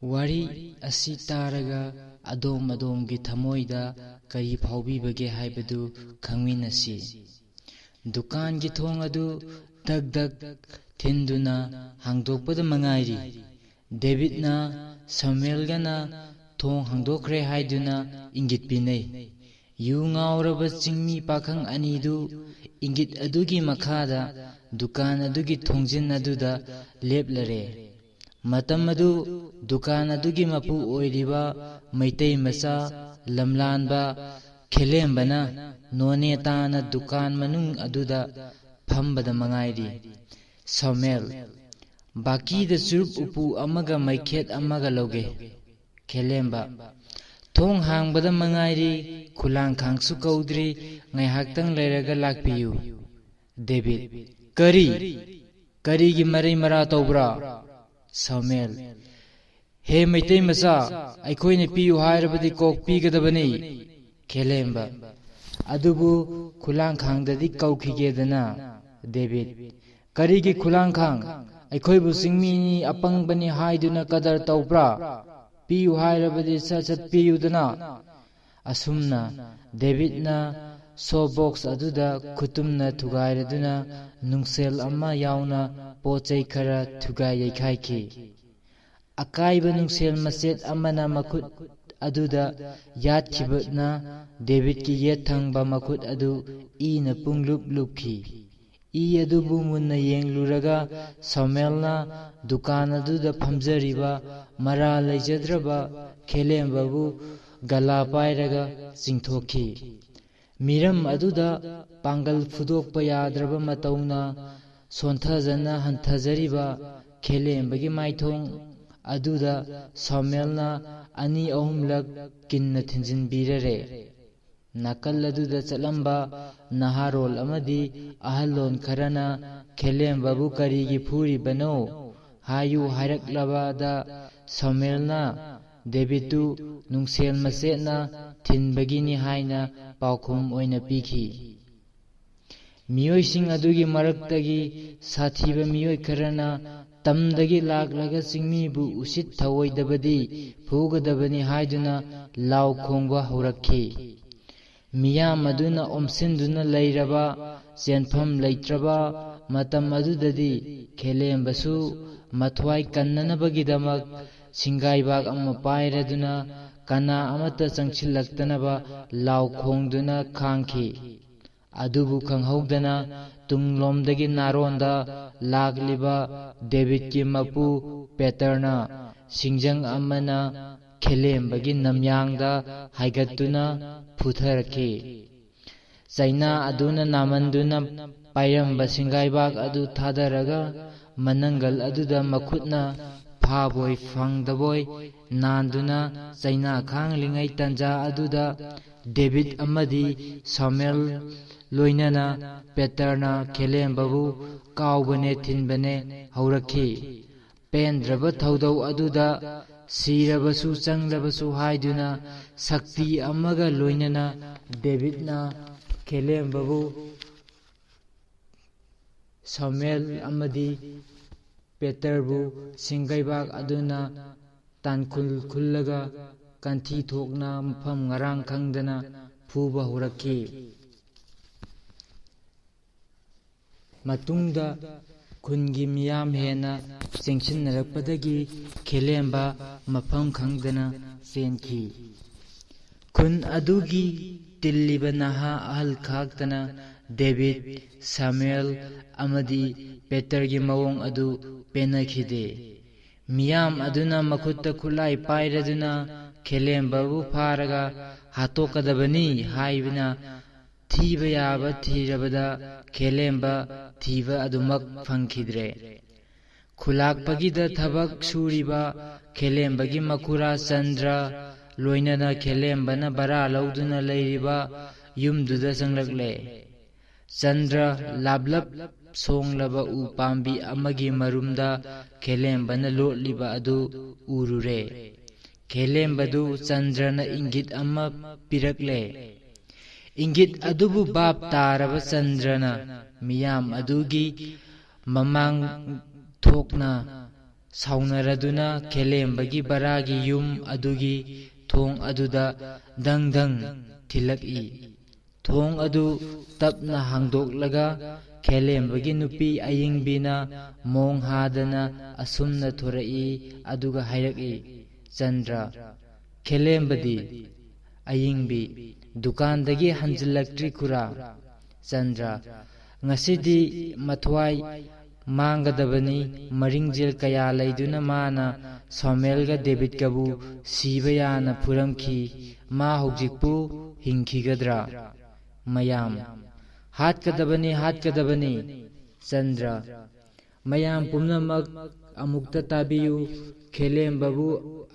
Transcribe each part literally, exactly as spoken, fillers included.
ꯋꯥꯔꯤ ꯑꯁꯤ ꯇꯥꯔꯒ ꯑꯗꯣꯝ ꯑꯗꯣꯝꯒꯤ ꯊꯃꯣꯏꯗ ꯀꯔꯤ ꯐꯥꯎꯕꯤꯕꯒꯦ ꯍꯥꯏꯕꯗꯨ ꯈꯪꯃꯤꯟꯅꯁꯤ꯫ ꯗꯨꯀꯥꯟꯒꯤ ꯊꯣꯡ ꯑꯗꯨ ꯗꯛ ꯗꯛ ꯊꯤꯟꯗꯨꯅ ꯍꯥꯡꯗꯣꯛꯄꯗ ꯃꯉꯥꯏꯔꯤ꯫ ꯗꯦꯕꯤꯠꯅ ꯁꯃꯨꯑꯦꯜꯒꯅ ꯊꯣꯡ ꯍꯥꯡꯗꯣꯛꯈ꯭ꯔꯦ ꯍꯥꯏꯗꯨꯅ ꯏꯪꯒꯤꯠ ꯄꯤꯅꯩ꯫ ꯌꯨ ꯉꯥꯎꯔꯕ ꯆꯤꯡꯃꯤ ꯄꯥꯈꯪ ꯑꯅꯤꯗꯨ ꯏꯪꯒꯤꯠ ꯑꯗꯨꯒꯤ ꯃꯈꯥꯗ ꯗꯨꯀꯥꯟ ꯑꯗꯨꯒꯤ ꯊꯣꯡꯖꯤꯟ ꯑꯗꯨꯗ ꯂꯦꯞꯂꯔꯦ꯫ ꯃꯇꯝ ꯑꯗꯨ ꯗꯨꯀꯥꯟ ꯑꯗꯨꯒꯤ ꯃꯄꯨ ꯑꯣꯏꯔꯤꯕ ꯃꯩꯇꯩ ꯃꯆꯥ ꯂꯝꯂꯥꯟꯕ ꯈꯦꯂꯦꯝꯕꯅ ꯅꯣꯅꯦ ꯇꯥꯅ ꯗꯨꯀꯥꯟ ꯃꯅꯨꯡ ꯑꯗꯨꯗ ꯐꯝꯕꯗ ꯃꯉꯥꯏꯔꯤ꯫ ꯁꯃꯨꯑꯦꯜ, ꯕꯥꯀꯤꯗ ꯆꯨꯔꯨꯞ ꯎꯄꯨ ꯑꯃꯒ ꯃꯩꯈꯦꯠ ꯑꯃꯒ ꯂꯧꯒꯦ꯫ ꯈꯦꯂꯦꯝꯕ, ꯊꯣꯡ ꯍꯥꯡꯕꯗ ꯃꯉꯥꯏꯔꯤ, ꯈꯨꯂꯥꯡꯈꯥꯡꯁꯨ ꯀꯧꯗ꯭ꯔꯤ, ꯉꯥꯏꯍꯥꯛꯇꯪ ꯂꯩꯔꯒ ꯂꯥꯛꯄꯤꯌꯨ꯫ ꯗꯦꯕꯤꯠ, ꯀꯔꯤ? ꯀꯔꯤꯒꯤ ꯃꯔꯩ ꯃꯔꯥ ꯇꯧꯕ꯭ꯔꯥ? ꯁꯃꯨꯑꯦꯜ, ꯍꯦ ꯃꯩꯇꯩ ꯃꯆꯥ, ꯑꯩꯈꯣꯏꯅ ꯄꯤꯌꯨ ꯍꯥꯏꯔꯕꯗꯤ ꯀꯣꯛ ꯄꯤꯒꯗꯕꯅꯤ꯫ ꯈꯦꯂꯦꯝꯕ, ꯑꯗꯨꯕꯨ ꯈꯨꯂꯥꯡꯈꯥꯡꯗꯗꯤ ꯀꯧꯈꯤꯒꯦꯗꯅ꯫ ꯗꯦꯕꯤꯠ, ꯀꯔꯤꯒꯤ ꯈꯨꯂꯥꯡꯈꯥꯡ? ꯑꯩꯈꯣꯏꯕꯨ ꯆꯤꯡꯃꯤꯅꯤ, ꯑꯄꯪꯕꯅꯤ ꯍꯥꯏꯗꯨꯅ ꯀꯗꯔ ꯇꯧꯕ꯭ꯔꯥ? ꯄꯤꯌꯨ ꯍꯥꯏꯔꯕꯗꯤ ꯁꯠ ꯁꯠ ꯄꯤꯌꯨꯗꯅ꯫ ꯑꯁꯨꯝꯅ ꯗꯦꯕꯤꯠꯅ ꯁꯣ ꯕꯣꯛꯁ ꯑꯗꯨꯗ ꯈꯨꯇꯨꯝꯅ ꯊꯨꯒꯥꯏꯔꯗꯨꯅ ꯅꯨꯡꯁꯦꯜ ꯑꯃ ꯌꯥꯎꯅ ꯄꯣꯠ ꯆꯩ ꯈꯔ ꯊꯨꯒꯥꯏ ꯌꯩꯈꯥꯏꯈꯤ꯫ ꯑꯀꯥꯏꯕ ꯅꯨꯡꯁꯦꯜ ꯃꯆꯦꯠ ꯑꯃꯅ ꯃꯈꯨꯠ ꯑꯗꯨꯗ ꯌꯥꯠꯈꯤꯕꯅ ꯗꯦꯕꯤꯠꯀꯤ ꯌꯦꯠ ꯊꯪꯕ ꯃꯈꯨꯠ ꯑꯗꯨ ꯏꯅ ꯄꯨꯡꯂꯨꯞ ꯂꯨꯞꯈꯤ꯫ ꯏ ꯑꯗꯨꯕꯨ ꯃꯨꯟꯅ ꯌꯦꯡꯂꯨꯔꯒ ꯁꯃꯨꯑꯦꯜꯅ ꯗꯨꯀꯥꯟ ꯑꯗꯨꯗ ꯐꯝꯖꯔꯤꯕ ꯃꯔꯥ ꯂꯩꯖꯗ꯭ꯔꯕ ꯈꯦꯂꯦꯝꯕꯕꯨ ꯒꯂꯥ ꯄꯥꯏꯔꯒ ꯆꯤꯡꯊꯣꯛꯈꯤ꯫ ꯃꯤꯔꯝ ꯑꯗꯨꯗ ꯄꯥꯡꯒꯜ ꯐꯨꯗꯣꯛꯄ ꯌꯥꯗ꯭ꯔꯕ ꯃꯇꯧꯅ ꯁꯣꯟꯊꯖꯅ ꯍꯟꯊꯖꯔꯤꯕ ꯈꯦꯂꯦꯝꯕꯒꯤ ꯃꯥꯏꯊꯣꯡ ꯑꯗꯨꯗ ꯁꯃꯨꯑꯦꯜꯅ ꯑꯅꯤ ꯑꯍꯨꯝꯂꯛ ꯀꯤꯟꯅ ꯊꯤꯟꯖꯤꯟꯕꯤꯔꯔꯦ꯫ ꯅꯥꯀꯜ ꯑꯗꯨꯗ ꯆꯠꯂꯝꯕ ꯅꯍꯥꯔꯣꯜ ꯑꯃꯗꯤ ꯑꯍꯜꯂꯣꯟ ꯈꯔꯅ ꯈꯦꯂꯦꯝꯕꯕꯨ ꯀꯔꯤꯒꯤ ꯐꯨꯔꯤꯕꯅꯣ ꯍꯥꯏꯌꯨ ꯍꯥꯏꯔꯛꯂꯕꯗ ꯁꯃꯨꯑꯦꯜꯅ ꯗꯦꯕꯤꯠꯇꯨ ꯅꯨꯡꯁꯦꯜ ꯃꯆꯦꯠꯅ ꯊꯤꯟꯕꯒꯤꯅꯤ ꯍꯥꯏꯅ ꯄꯥꯎꯈꯨꯝ ꯑꯣꯏꯅ ꯄꯤꯈꯤ꯫ ꯃꯤꯑꯣꯏꯁꯤꯡ ꯑꯗꯨꯒꯤ ꯃꯔꯛꯇꯒꯤ ꯁꯥꯊꯤꯕ ꯃꯤꯑꯣꯏ ꯈꯔꯅ "ꯇꯝꯗꯒꯤ ꯂꯥꯛꯂꯒ ꯆꯤꯡꯃꯤꯕꯨ ꯎꯁꯤꯠ ꯊꯑꯣꯏꯗꯕꯗꯤ ꯐꯨꯒꯗꯕꯅꯤ" ꯍꯥꯏꯗꯨꯅ ꯂꯥꯎ ꯈꯣꯡꯕ ꯍꯧꯔꯛꯈꯤ꯫ ꯃꯤꯌꯥꯝ ꯑꯗꯨꯅ ꯑꯣꯝꯁꯤꯟꯗꯨꯅ ꯂꯩꯔꯕ ꯆꯦꯟꯐꯝ ꯂꯩꯇ꯭ꯔꯕ ꯃꯇꯝ ꯑꯗꯨꯗꯗꯤ, ꯈꯦꯂꯦꯝꯕꯁꯨ ꯃꯊ꯭ꯋꯥꯏ ꯀꯟꯅꯅꯕꯒꯤꯗꯃꯛ ꯁꯤꯡꯒꯥꯏꯕꯥꯛ ꯑꯃ ꯄꯥꯏꯔꯗꯨꯅ ꯀꯅꯥ ꯑꯃꯠꯇ ꯆꯪꯁꯤꯜꯂꯛꯇꯅꯕ ꯂꯥꯎ ꯈꯣꯡꯗꯨꯅ ꯈꯥꯡꯈꯤ꯫ ꯑꯗꯨꯕꯨ ꯈꯪꯍꯧꯗꯅ ꯇꯨꯡꯂꯣꯝꯗꯒꯤ ꯅꯥꯔꯣꯟꯗ ꯂꯥꯛꯂꯤꯕ ꯗꯦꯕꯤꯠꯀꯤ ꯃꯄꯨ ꯄꯦꯇꯔꯅ ꯁꯤꯡꯖꯪ ꯑꯃꯅ ꯈꯦꯂꯦꯝꯕꯒꯤ ꯅꯝꯌꯥꯡꯗ ꯍꯥꯏꯒꯠꯇꯨꯅ ꯐꯨꯊꯔꯛꯈꯤ꯫ ꯆꯩꯅꯥ ꯑꯗꯨꯅ ꯅꯥꯃꯟꯗꯨꯅ ꯄꯥꯏꯔꯝꯕ ꯁꯤꯡꯒꯥꯏꯕꯥꯛ ꯑꯗꯨ ꯊꯥꯗꯔꯒ, ꯃꯅꯪꯒꯜ ꯑꯗꯨꯗ ꯃꯈꯨꯠꯅ ꯐꯥꯕꯣꯏ ꯐꯪꯗꯕꯣꯏ ꯅꯥꯟꯗꯨꯅ ꯆꯩꯅꯥ ꯈꯥꯡꯂꯤꯉꯩ ꯇꯟꯖꯥ ꯑꯗꯨꯗ ꯗꯦꯕꯤꯠ ꯑꯃꯗꯤ ꯁꯥꯃꯨꯑꯦꯜ ꯂꯣꯏꯅꯅ ꯄꯦꯇꯔꯅ ꯈꯦꯂꯦꯝꯕꯕꯨ ꯀꯥꯎꯕꯅꯦ ꯊꯤꯟꯕꯅꯦ ꯍꯧꯔꯛꯈꯤ꯫ ꯄꯦꯟꯗ꯭ꯔꯕ ꯊꯧꯗꯧ ꯑꯗꯨꯗ "ꯁꯤꯔꯕꯁꯨ ꯆꯪꯂꯕꯁꯨ" ꯍꯥꯏꯗꯨꯅ ꯁꯛꯇꯤ ꯑꯃꯒ ꯂꯣꯏꯅꯅ ꯗꯦꯕꯤꯠꯅ ꯈꯦꯂꯦꯝꯕꯕꯨ, ꯁꯥꯃꯨꯑꯦꯜ ꯑꯃꯗꯤ ꯄꯦꯇꯔꯕꯨ ꯁꯤꯡꯒꯩꯕꯥꯛ ꯑꯗꯨꯅ ꯇꯥꯟꯈꯨꯜ ꯈꯨꯜꯂꯒ ꯀꯟꯊꯤ ꯊꯣꯛꯅ ꯃꯐꯝ ꯉꯔꯥꯡ ꯈꯪꯗꯅ ꯐꯨꯕ ꯍꯧꯔꯛꯈꯤ꯫ ꯃꯇꯨꯡꯗ ꯈꯨꯟꯒꯤ ꯃꯤꯌꯥꯝ ꯍꯦꯟꯅ ꯆꯦꯡꯁꯤꯟꯅꯔꯛꯄꯗꯒꯤ ꯈꯦꯂꯦꯝꯕ ꯃꯐꯝ ꯈꯪꯗꯅ ꯆꯦꯟꯈꯤ꯫ ꯈꯨꯟ ꯑꯗꯨꯒꯤ ꯇꯤꯜꯂꯤꯕ ꯅꯍꯥ ꯑꯍꯜ ꯈꯥꯛꯇꯅ ꯗꯦꯕꯤꯠ, ꯁꯥꯃꯨꯑꯦꯜ ꯑꯃꯗꯤ ꯄꯦꯇꯔꯒꯤ ꯃꯑꯣꯡ ꯑꯗꯨ ꯄꯦꯟꯅꯈꯤꯗꯦ꯫ ꯃꯤꯌꯥꯝ ꯑꯗꯨꯅ ꯃꯈꯨꯠꯇ ꯈꯨꯠꯂꯥꯏ ꯄꯥꯏꯔꯗꯨꯅ ꯈꯦꯂꯦꯝꯕꯕꯨ ꯐꯥꯔꯒ ꯍꯥꯠꯇꯣꯛꯀꯗꯕꯅꯤ ꯍꯥꯏꯕꯅ ꯊꯤꯕ ꯌꯥꯕ ꯊꯤꯔꯕꯗ ꯈꯦꯂꯦꯝꯕ ꯊꯤꯕ ꯑꯗꯨꯃꯛ ꯐꯪꯈꯤꯗ꯭ꯔꯦ꯫ ꯈꯨꯂꯥꯛꯄꯒꯤꯗ ꯊꯕꯛ ꯁꯨꯔꯤꯕ ꯈꯦꯂꯦꯝꯕꯒꯤ ꯃꯈꯨꯔꯥ ꯆꯟꯗ꯭ꯔ ꯂꯣꯏꯅꯅ ꯈꯦꯂꯦꯝꯕꯅ ꯚꯔꯥ ꯂꯧꯗꯨꯅ ꯂꯩꯔꯤꯕ ꯌꯨꯝꯗꯨꯗ ꯆꯪꯂꯛꯂꯦ꯫ ꯆꯟꯗ꯭ꯔ ꯂꯥꯞꯂꯞ ꯁꯣꯡꯂꯕ ꯎ ꯄꯥꯝꯕꯤ ꯑꯃꯒꯤ ꯃꯔꯨꯝꯗ ꯈꯦꯂꯦꯝꯕꯅ ꯂꯣꯠꯂꯤꯕ ꯑꯗꯨ ꯎꯔꯨꯔꯦ꯫ ꯈꯦꯂꯦꯝꯕꯗꯨ ꯆꯟꯗ꯭ꯔꯅ ꯏꯪꯒꯤꯠ ꯑꯃ ꯄꯤꯔꯛꯂꯦ꯫ ꯏꯪꯒꯤꯠ ꯑꯗꯨꯕꯨ ꯚꯥꯞ ꯇꯥꯔꯕ ꯆꯟꯗ꯭ꯔꯅ ꯃꯤꯌꯥꯝ ꯑꯗꯨꯒꯤ ꯃꯃꯥꯡ ꯊꯣꯛꯅ ꯁꯥꯎꯅꯔꯗꯨꯅ ꯈꯦꯂꯦꯝꯕꯒꯤ ꯕꯔꯥꯒꯤ ꯌꯨꯝ ꯑꯗꯨꯒꯤ ꯊꯣꯡ ꯑꯗꯨꯗ ꯗꯪ ꯗꯪ ꯊꯤꯜꯂꯛꯏ꯫ ꯊꯣꯡ ꯑꯗꯨ ꯇꯞꯅ ꯍꯥꯡꯗꯣꯛꯂꯒ ꯈꯦꯂꯦꯝꯕꯒꯤ ꯅꯨꯄꯤ ꯑꯌꯤꯡꯕꯤꯅ ꯃꯣꯡ ꯍꯥꯗꯅ ꯑꯁꯨꯝꯅ ꯊꯣꯔꯛꯏ, ꯑꯗꯨꯒ ꯍꯥꯏꯔꯛꯏ, "ꯆꯟꯗ꯭ꯔ꯫" ꯈꯦꯂꯦꯝꯕꯗꯤ, ꯑꯌꯤꯡꯕꯤ, "ꯗꯨꯀꯥꯟꯗꯒꯤ ꯍꯟꯖꯤꯜꯂꯛꯇ꯭ꯔꯤ ꯈꯨꯔꯥ?" ꯆꯟꯗ꯭ꯔ, "ꯉꯁꯤꯗꯤ ꯃꯊ꯭ꯋꯥꯏ ꯃꯥꯡꯒꯗꯕꯅꯤ꯫ ꯃꯔꯤꯡꯖꯦꯜ ꯀꯌꯥ ꯂꯩꯗꯨꯅ ꯃꯥꯅ ꯁꯣꯃꯦꯜꯒ ꯗꯦꯕꯤꯠꯀꯕꯨ ꯁꯤꯕ ꯌꯥꯅ ꯐꯨꯔꯝꯈꯤ꯫ ꯃꯥ ꯍꯧꯖꯤꯛꯄꯨ ꯍꯤꯡꯈꯤꯒꯗ꯭ꯔꯥ?" ꯃꯌꯥꯝ, "ꯍꯥꯠꯀꯗꯕꯅꯤ, ꯍꯥꯠꯀꯗꯕꯅꯤ!" ꯆꯟꯗ꯭ꯔ, "ꯃꯌꯥꯝ ꯄꯨꯝꯅꯃꯛ ꯑꯃꯨꯛꯇ ꯇꯥꯕꯤꯌꯨ꯫ ꯈꯦꯂꯦꯝꯕꯕꯨ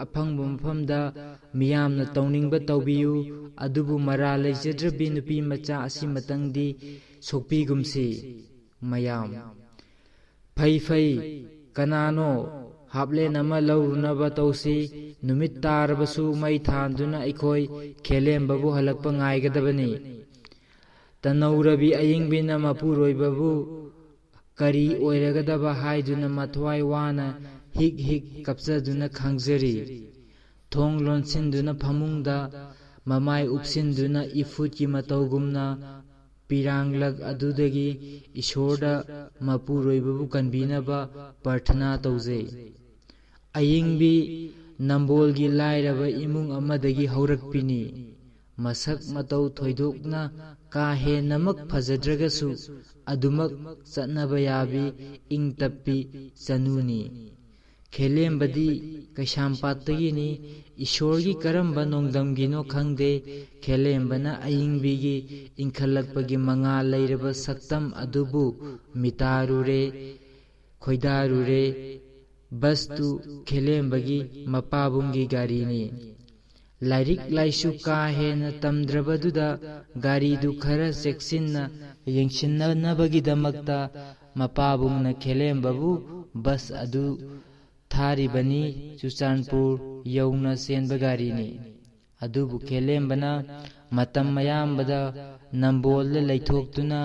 ꯑꯐꯪꯕ ꯃꯐꯝꯗ ꯃꯤꯌꯥꯝꯅ ꯇꯧꯅꯤꯡꯕ ꯇꯧꯕꯤꯌꯨ, ꯑꯗꯨꯕꯨ ꯃꯔꯥꯜ ꯂꯩꯖꯗ꯭ꯔꯕꯤ ꯅꯨꯄꯤ ꯃꯆꯥ ꯑꯁꯤꯃꯇꯪꯗꯤ ꯁꯣꯛꯄꯤꯒꯨꯝꯁꯤ꯫" ꯃꯌꯥꯝ, "ꯐꯩ, ꯐꯩ, ꯀꯅꯥꯅꯣ? ꯍꯥꯞꯂꯦꯟ ꯑꯃ ꯂꯧꯔꯨꯅꯕ ꯇꯧꯁꯤ꯫ ꯅꯨꯃꯤꯠ ꯇꯥꯔꯕꯁꯨ ꯃꯩ ꯊꯥꯟꯗꯨꯅ ꯑꯩꯈꯣꯏ ꯈꯦꯂꯦꯝꯕꯕꯨ ꯍꯜꯂꯛꯄ ꯉꯥꯏꯒꯗꯕꯅꯤ꯫ ꯇꯅꯧꯔꯕꯤ ꯑꯌꯤꯡꯕꯤꯅ ꯃꯄꯨꯔꯣꯏꯕꯕꯨ ꯀꯔꯤ ꯑꯣꯏꯔꯒꯗꯕ ꯍꯥꯏꯗꯨꯅ ꯃꯊ꯭ꯋꯥꯏ ꯋꯥꯅ ꯍꯤꯛ ꯍꯤꯛ ꯀꯞꯆꯗꯨꯅ ꯈꯥꯡꯖꯔꯤ꯫ ꯊꯣꯡ ꯂꯣꯟꯁꯤꯟꯗꯨꯅ ꯐꯃꯨꯡꯗ ꯃꯃꯥꯏ ꯎꯞꯁꯤꯟꯗꯨꯅ ꯏꯐꯨꯠꯀꯤ ꯃꯇꯧꯒꯨꯝꯅ ꯄꯤꯔꯥꯡꯂꯛ ꯑꯗꯨꯗꯒꯤ ꯏꯁꯣꯔꯗ ꯃꯄꯨꯔꯣꯏꯕꯕꯨ ꯀꯟꯕꯤꯅꯕ ꯄ꯭ꯔꯊꯅꯥ ꯇꯧꯖꯩ꯫ ꯑꯌꯤꯡꯕꯤ ꯅꯝꯕꯣꯜꯒꯤ ꯂꯥꯏꯔꯕ ꯏꯃꯨꯡ ꯑꯃꯗꯒꯤ ꯍꯧꯔꯛꯄꯤꯅꯤ꯫ ꯃꯁꯛ ꯃꯇꯧ ꯊꯣꯏꯗꯣꯛꯅ ꯀꯥ ꯍꯦꯟꯅꯃꯛ ꯐꯖꯗ꯭ꯔꯒꯁꯨ ꯑꯗꯨꯃꯛ ꯆꯠꯅꯕ ꯌꯥꯕꯤ ꯏꯪ ꯇꯞꯄꯤ ꯆꯅꯨꯅꯤ꯫ ꯈꯦꯂꯦꯝꯕꯗꯤ ꯀꯩꯁꯥꯝꯄꯥꯠꯇꯒꯤꯅꯤ꯫ ꯏꯁꯣꯔꯒꯤ ꯀꯔꯝꯕ ꯅꯣꯡꯗꯝꯒꯤꯅꯣ ꯈꯪꯗꯦ, ꯈꯦꯂꯦꯝꯕꯅ ꯑꯌꯤꯡꯕꯤꯒꯤ ꯏꯪꯈꯠꯂꯛꯄꯒꯤ ꯃꯉꯥꯜ ꯂꯩꯔꯕ ꯁꯛꯇꯝ ꯑꯗꯨꯕꯨ ꯃꯤꯇꯥꯔꯨꯔꯦ, ꯈꯣꯏꯗꯥꯔꯨꯔꯦ꯫ ꯕꯁꯇꯨ ꯈꯦꯂꯦꯝꯕꯒꯤ ꯃꯄꯥꯕꯨꯡꯒꯤ ꯒꯥꯔꯤꯅꯤ꯫ ꯂꯥꯏꯔꯤꯛ ꯂꯥꯏꯁꯨ ꯀꯥ ꯍꯦꯟꯅ ꯇꯝꯗ꯭ꯔꯕꯗꯨꯗ ꯒꯥꯔꯤꯗꯨ ꯈꯔ ꯆꯦꯛꯁꯤꯟꯅ ꯌꯦꯡꯁꯤꯟꯅꯅꯕꯒꯤꯗꯃꯛꯇ ꯃꯄꯥꯕꯨꯡꯅ ꯈꯦꯂꯦꯝꯕꯕꯨ ꯕꯁ ꯑꯗꯨ ꯊꯥꯔꯤꯕꯅꯤ꯫ ꯆꯨꯔꯆꯥꯟꯄꯨꯔ ꯌꯧꯅ ꯆꯦꯟꯕ ꯒꯥꯔꯤꯅꯤ꯫ ꯑꯗꯨꯕꯨ ꯈꯦꯂꯦꯝꯕꯅ ꯃꯇꯝ ꯑꯌꯥꯝꯕꯗ ꯅꯝꯕꯣꯜꯗ ꯂꯩꯊꯣꯛꯇꯨꯅ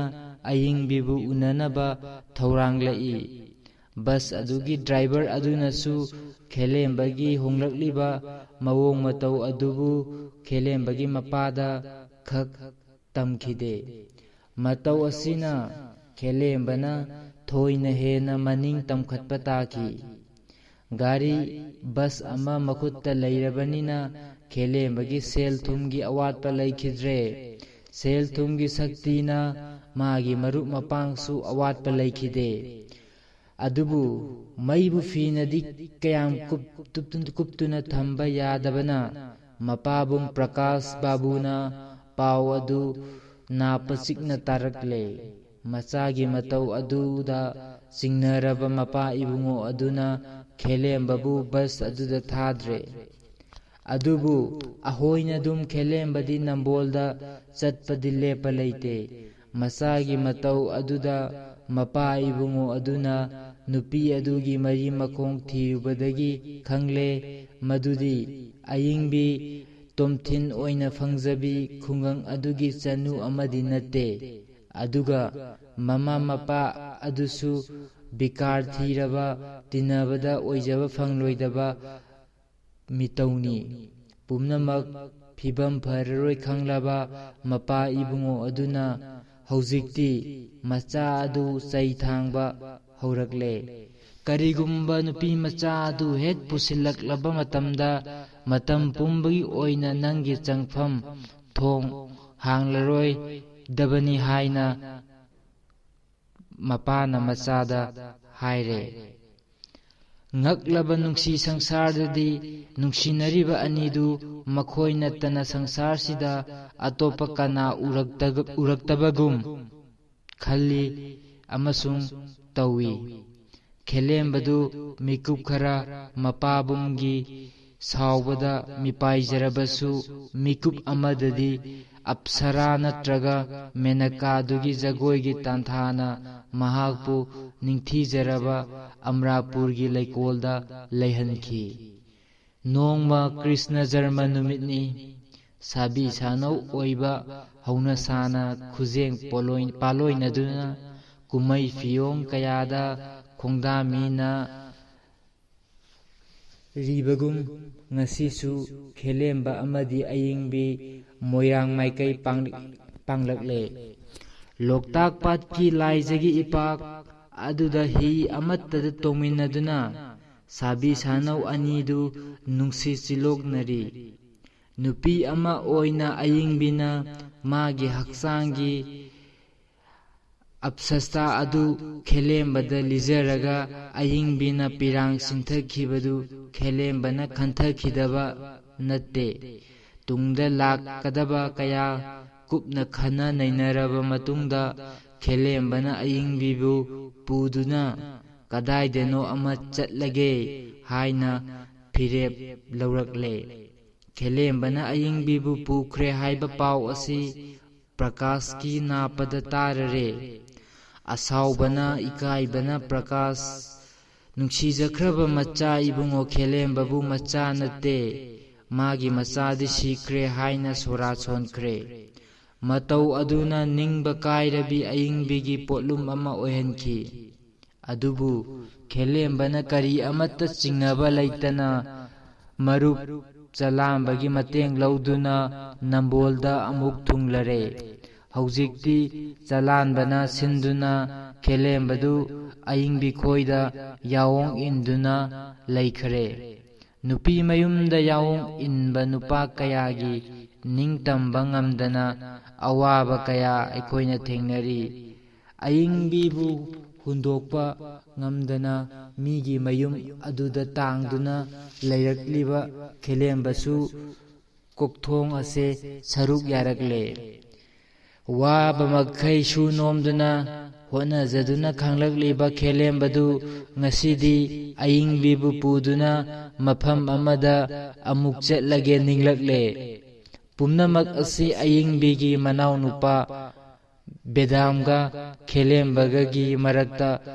ꯑꯌꯤꯡꯕꯤꯕꯨ ꯎꯅꯅꯕ ꯊꯧꯔꯥꯡꯂꯛꯏ꯫ ꯕꯁ ꯑꯗꯨꯒꯤ ꯗ꯭ꯔꯥꯏꯚꯔ ꯑꯗꯨꯅꯁꯨ ꯈꯦꯂꯦꯝꯕꯒꯤ ꯍꯣꯡꯂꯛꯂꯤꯕ ꯃꯑꯣꯡ ꯃꯇꯧ ꯑꯗꯨꯕꯨ ꯈꯦꯂꯦꯝꯕꯒꯤ ꯃꯄꯥꯗ ꯈꯛ ꯇꯝꯈꯤꯗꯦ꯫ ꯃꯇꯧ ꯑꯁꯤꯅ ꯈꯦꯂꯦꯝꯕꯅ ꯊꯣꯏꯅ ꯍꯦꯟꯅ ꯃꯅꯤꯡ ꯇꯝꯈꯠꯄ ꯇꯥꯈꯤ꯫ ꯒꯥꯔꯤ, ꯕꯁ ꯑꯃ ꯃꯈꯨꯠꯇ ꯂꯩꯔꯕꯅꯤꯅ ꯈꯦꯂꯦꯝꯕꯒꯤ ꯁꯦꯜ ꯊꯨꯝꯒꯤ ꯑꯋꯥꯠꯄ ꯂꯩꯈꯤꯗ꯭ꯔꯦ꯫ ꯁꯦꯜ ꯊꯨꯝꯒꯤ ꯁꯛꯇꯤꯅ ꯃꯥꯒꯤ ꯃꯔꯨꯞ ꯃꯄꯥꯡꯁꯨ ꯑꯋꯥꯠꯄ ꯂꯩꯈꯤꯗꯦ꯫ ꯑꯗꯨꯕꯨ ꯃꯩꯕꯨ ꯐꯤꯅꯗꯤ ꯀꯌꯥꯝ ꯀꯨꯞ-, ꯇꯨꯞꯇꯨꯅ, ꯀꯨꯞꯇꯨꯅ ꯊꯝꯕ ꯌꯥꯗꯕꯅ ꯃꯄꯥꯕꯨꯡ ꯄ꯭ꯔꯀꯥꯁ ꯕꯥꯕꯨꯅ ꯄꯥꯎ ꯑꯗꯨ ꯅꯥꯄ ꯆꯤꯛꯅ ꯇꯥꯔꯛꯂꯦ꯫ ꯃꯆꯥꯒꯤ ꯃꯇꯧ ꯑꯗꯨꯗ ꯆꯤꯡꯅꯔꯕ ꯃꯄꯥ ꯏꯕꯨꯡꯉꯣ ꯑꯗꯨꯅ ꯈꯦꯂꯦꯝꯕꯕꯨ ꯕꯁ ꯑꯗꯨꯗ ꯊꯥꯗ꯭ꯔꯦ꯫ ꯑꯗꯨꯕꯨ ꯑꯍꯣꯏꯅꯗꯨꯝ ꯈꯦꯂꯦꯝꯕꯗꯤ ꯅꯝꯕꯣꯜꯗ ꯆꯠꯄꯗꯤ ꯂꯦꯞꯄ ꯂꯩꯇꯦ꯫ ꯃꯆꯥꯒꯤ ꯃꯇꯧ ꯑꯗꯨꯗ ꯃꯄꯥ ꯏꯕꯨꯡꯉꯣ ꯑꯗꯨꯅ ꯅꯨꯄꯤ ꯑꯗꯨꯒꯤ ꯃꯔꯤ ꯃꯈꯣꯡ ꯊꯤꯔꯨꯕꯗꯒꯤ ꯈꯪꯂꯦ ꯃꯗꯨꯗꯤ ꯑꯏꯪꯕꯤ ꯇꯣꯝꯊꯤꯟ ꯑꯣꯏꯅ ꯐꯪꯖꯕꯤ ꯈꯨꯡꯒꯪ ꯑꯗꯨꯒꯤ ꯆꯅꯨ ꯑꯃꯗꯤ ꯅꯠꯇꯦ꯫ ꯑꯗꯨꯒ ꯃꯃꯥ ꯃꯄꯥ ꯑꯗꯨꯁꯨ ꯕꯤꯀꯥꯔ ꯊꯤꯔꯕ, ꯇꯤꯟꯅꯕꯗ ꯑꯣꯏꯖꯕ ꯐꯪꯂꯣꯏꯗꯕ ꯃꯤꯇꯧꯅꯤ꯫ ꯄꯨꯝꯅꯃꯛ ꯐꯤꯕꯝ ꯐꯔꯔꯣꯏ ꯈꯪꯂꯕ ꯃꯄꯥ ꯏꯕꯨꯡꯉꯣ ꯑꯗꯨꯅ ꯍꯧꯖꯤꯛꯇꯤ ꯃꯆꯥ ꯑꯗꯨ ꯆꯩ ꯊꯥꯡꯕ ꯍꯧꯔꯛꯂꯦ꯫ "ꯀꯔꯤꯒꯨꯝꯕ ꯅꯨꯄꯤ ꯃꯆꯥ ꯑꯗꯨ ꯍꯦꯛ ꯄꯨꯁꯤꯜꯂꯛꯂꯕ ꯃꯇꯝꯗ ꯃꯇꯝ ꯄꯨꯝꯕꯒꯤ ꯑꯣꯏꯅ ꯅꯪꯒꯤ ꯆꯪꯐꯝ ꯊꯣꯡ ꯍꯥꯡꯂꯔꯣꯏꯗꯕꯅꯤ" ꯍꯥꯏꯅ ꯃꯄꯥꯅ ꯃꯆꯥꯗ ꯍꯥꯏꯔꯦ꯫ ꯉꯛꯂꯕ ꯅꯨꯡꯁꯤ ꯁꯪꯁꯥꯔꯗꯗꯤ ꯅꯨꯡꯁꯤꯅꯔꯤꯕ ꯑꯅꯤꯗꯨ ꯃꯈꯣꯏ ꯅꯠꯇꯅ ꯁꯪꯁꯥꯔꯁꯤꯗ ꯑꯇꯣꯞꯄ ꯀꯅꯥ ꯎꯔꯛꯇꯒ-, ꯎꯔꯛꯇꯕꯒꯨꯝ ꯈꯜꯂꯤ ꯑꯃꯁꯨꯡ ꯇꯧꯏ꯫ ꯈꯦꯂꯦꯝꯕꯗꯨ ꯃꯤꯀꯨꯞ ꯈꯔ ꯃꯄꯥꯕꯨꯡꯒꯤ ꯁꯥꯎꯕꯗ ꯃꯤꯄꯥꯏꯖꯔꯕꯁꯨ, ꯃꯤꯀꯨꯞ ꯑꯃꯗꯗꯤ ꯑꯞꯁꯔꯥ ꯅꯠꯇ꯭ꯔꯒ ꯃꯦꯅꯀꯥꯗꯨꯒꯤ ꯖꯒꯣꯏꯒꯤ ꯇꯥꯟꯊꯥꯅ ꯃꯍꯥꯛꯄꯨ ꯅꯤꯡꯊꯤꯖꯔꯕ ꯑꯃꯔꯥꯄꯨꯔꯒꯤ ꯂꯩꯀꯣꯜꯗ ꯂꯩꯍꯟꯈꯤ꯫ ꯅꯣꯡꯃ ꯀ꯭ꯔꯤꯁꯅ ꯖꯔꯃ ꯅꯨꯃꯤꯠꯅꯤ꯫ ꯁꯥꯕꯤ ꯁꯥꯅꯧ ꯑꯣꯏꯕ ꯍꯧꯅꯁꯥꯅ ꯈꯨꯖꯦꯡ ꯄꯣꯂꯣꯏ-, ꯄꯥꯂꯣꯏꯅꯗꯨꯅ ꯀꯨꯝꯍꯩ ꯐꯤꯌꯣꯡ ꯀꯌꯥꯗ ꯈꯣꯡꯗꯥꯃꯤꯅ ꯔꯤꯕꯒꯨꯝ, ꯉꯁꯤꯁꯨ ꯈꯦꯂꯦꯝꯕ ꯑꯃꯗꯤ ꯑꯌꯤꯡꯕꯤ ꯃꯣꯏꯔꯥꯡ ꯃꯥꯏꯀꯩ ꯄꯥꯡ-, ꯄꯥꯡꯂꯛꯂꯦ꯫ ꯂꯣꯛꯇꯥꯛ ꯄꯥꯠꯀꯤ ꯂꯥꯏꯖꯒꯤ ꯏꯄꯥꯛ ꯑꯗꯨꯗ ꯍꯤ ꯑꯃꯠꯇꯗ ꯇꯣꯡꯃꯤꯟꯅꯗꯨꯅ ꯁꯥꯕꯤ ꯁꯥꯅꯧ ꯑꯅꯤꯗꯨ ꯅꯨꯡꯁꯤ ꯆꯤꯂꯣꯛꯅꯔꯤ꯫ ꯅꯨꯄꯤ ꯑꯃ ꯑꯣꯏꯅ ꯑꯌꯤꯡꯕꯤꯅ ꯃꯥꯒꯤ ꯍꯛꯆꯥꯡꯒꯤ ꯑꯞꯁꯁꯥ ꯑꯗꯨ ꯈꯦꯂꯦꯝꯕꯗ ꯂꯤꯖꯔꯒ ꯑꯌꯤꯡꯕꯤꯅ ꯄꯤꯔꯥꯡ ꯁꯤꯟꯊꯈꯤꯕꯗꯨ ꯈꯦꯂꯦꯝꯕꯅ ꯈꯟꯊꯈꯤꯗꯕ ꯅꯠꯇꯦ꯫ ꯇꯨꯡꯗ ꯂꯥꯛꯀꯗꯕ ꯀꯌꯥ ꯀꯨꯞꯅ ꯈꯟꯅ ꯅꯩꯅꯔꯕ ꯃꯇꯨꯡꯗ ꯈꯦꯂꯦꯝꯕꯅ ꯑꯌꯤꯡꯕꯤꯕꯨ ꯄꯨꯗꯨꯅ ꯀꯗꯥꯏꯗꯅꯣ ꯑꯃ ꯆꯠꯂꯒꯦ ꯍꯥꯏꯅ ꯐꯤꯔꯦꯞ ꯂꯧꯔꯛꯂꯦ꯫ ꯈꯦꯂꯦꯝꯕꯅ ꯑꯌꯤꯡꯕꯤꯕꯨ ꯄꯨꯈ꯭ꯔꯦ ꯍꯥꯏꯕ ꯄꯥꯎ ꯑꯁꯤ ꯄ꯭ꯔꯀꯥꯁꯀꯤ ꯅꯥꯄꯗ ꯇꯥꯔꯔꯦ꯫ ꯑꯁꯥꯎꯕꯅ, ꯏꯀꯥꯏꯕꯅ ꯄ꯭ꯔꯀꯥꯁ, "ꯅꯨꯡꯁꯤꯖꯈ꯭ꯔꯕ ꯃꯆꯥ ꯏꯕꯨꯡꯉꯣ ꯈꯦꯂꯦꯝꯕꯕꯨ ꯃꯆꯥ ꯅꯠꯇꯦ, ꯃꯥꯒꯤ ꯃꯆꯥꯗꯤ ꯁꯤꯈ꯭ꯔꯦ" ꯍꯥꯏꯅ ꯁꯣꯔꯥ ꯁꯣꯟꯈ꯭ꯔꯦ꯫ ꯃꯇꯧ ꯑꯗꯨꯅ ꯅꯤꯡꯕ ꯀꯥꯏꯔꯕꯤ ꯑꯌꯤꯡꯕꯤꯒꯤ ꯄꯣꯠꯂꯨꯝ ꯑꯃ ꯑꯣꯏꯍꯟꯈꯤ꯫ ꯑꯗꯨꯕꯨ ꯈꯦꯂꯦꯝꯕꯅ ꯀꯔꯤ ꯑꯃꯠꯇ ꯆꯤꯡꯅꯕ ꯂꯩꯇꯅ ꯃꯔꯨꯞ ꯆꯂꯥꯝꯕꯒꯤ ꯃꯇꯦꯡ ꯂꯧꯗꯨꯅ ꯅꯝꯕꯣꯜꯗ ꯑꯃꯨꯛ ꯊꯨꯡꯂꯔꯦ꯫ ꯍꯧꯖꯤꯛꯇꯤ ꯆꯂꯥꯟꯕꯅ ꯁꯤꯟꯗꯨꯅ ꯈꯦꯂꯦꯝꯕꯗꯨ ꯑꯌꯤꯡꯕꯤ ꯈꯣꯏꯗ ꯌꯥꯑꯣꯡ ꯏꯟꯗꯨꯅ ꯂꯩꯈꯔꯦ꯫ ꯅꯨꯄꯤ ꯃꯌꯨꯝꯗ ꯌꯥꯑꯣꯡ ꯏꯟꯕ ꯅꯨꯄꯥ ꯀꯌꯥꯒꯤ ꯅꯤꯡꯇꯝꯕ ꯉꯝꯗꯅ ꯑꯋꯥꯕ ꯀꯌꯥ ꯑꯩꯈꯣꯏꯅ ꯊꯦꯡꯅꯔꯤ꯫ ꯑꯌꯤꯡꯕꯤꯕꯨ ꯍꯨꯟꯗꯣꯛꯄ ꯉꯝꯗꯅ ꯃꯤꯒꯤ ꯃꯌꯨꯝ ꯑꯗꯨꯗ ꯇꯥꯡꯗꯨꯅ ꯂꯩꯔꯛꯂꯤꯕ ꯈꯦꯂꯦꯝꯕꯁꯨ ꯀꯣꯛꯊꯣꯡ ꯑꯁꯦ ꯁꯔꯨꯛ ꯌꯥꯔꯛꯂꯦ꯫ ꯋꯥꯕ ꯃꯈꯩ ꯁꯨ ꯅꯣꯝꯗꯨꯅ ꯍꯣꯠꯅꯖꯗꯨꯅ ꯈꯥꯡꯂꯛꯂꯤꯕ ꯈꯦꯂꯦꯝꯕꯗꯨ ꯉꯁꯤꯗꯤ ꯑꯌꯤꯡꯕꯤꯕꯨ ꯄꯨꯗꯨꯅ ꯃꯐꯝ ꯑꯃꯗ ꯑꯃꯨꯛ ꯆꯠꯂꯒꯦ ꯅꯤꯡꯂꯛꯂꯦ꯫ ꯄꯨꯝꯅꯃꯛ ꯑꯁꯤ ꯑꯌꯤꯡꯕꯤꯒꯤ ꯃꯅꯥꯎꯅꯨꯄꯥ ꯕꯦꯗꯥꯝꯒ ꯈꯦꯂꯦꯝꯕꯒꯒꯤ ꯃꯔꯛꯇ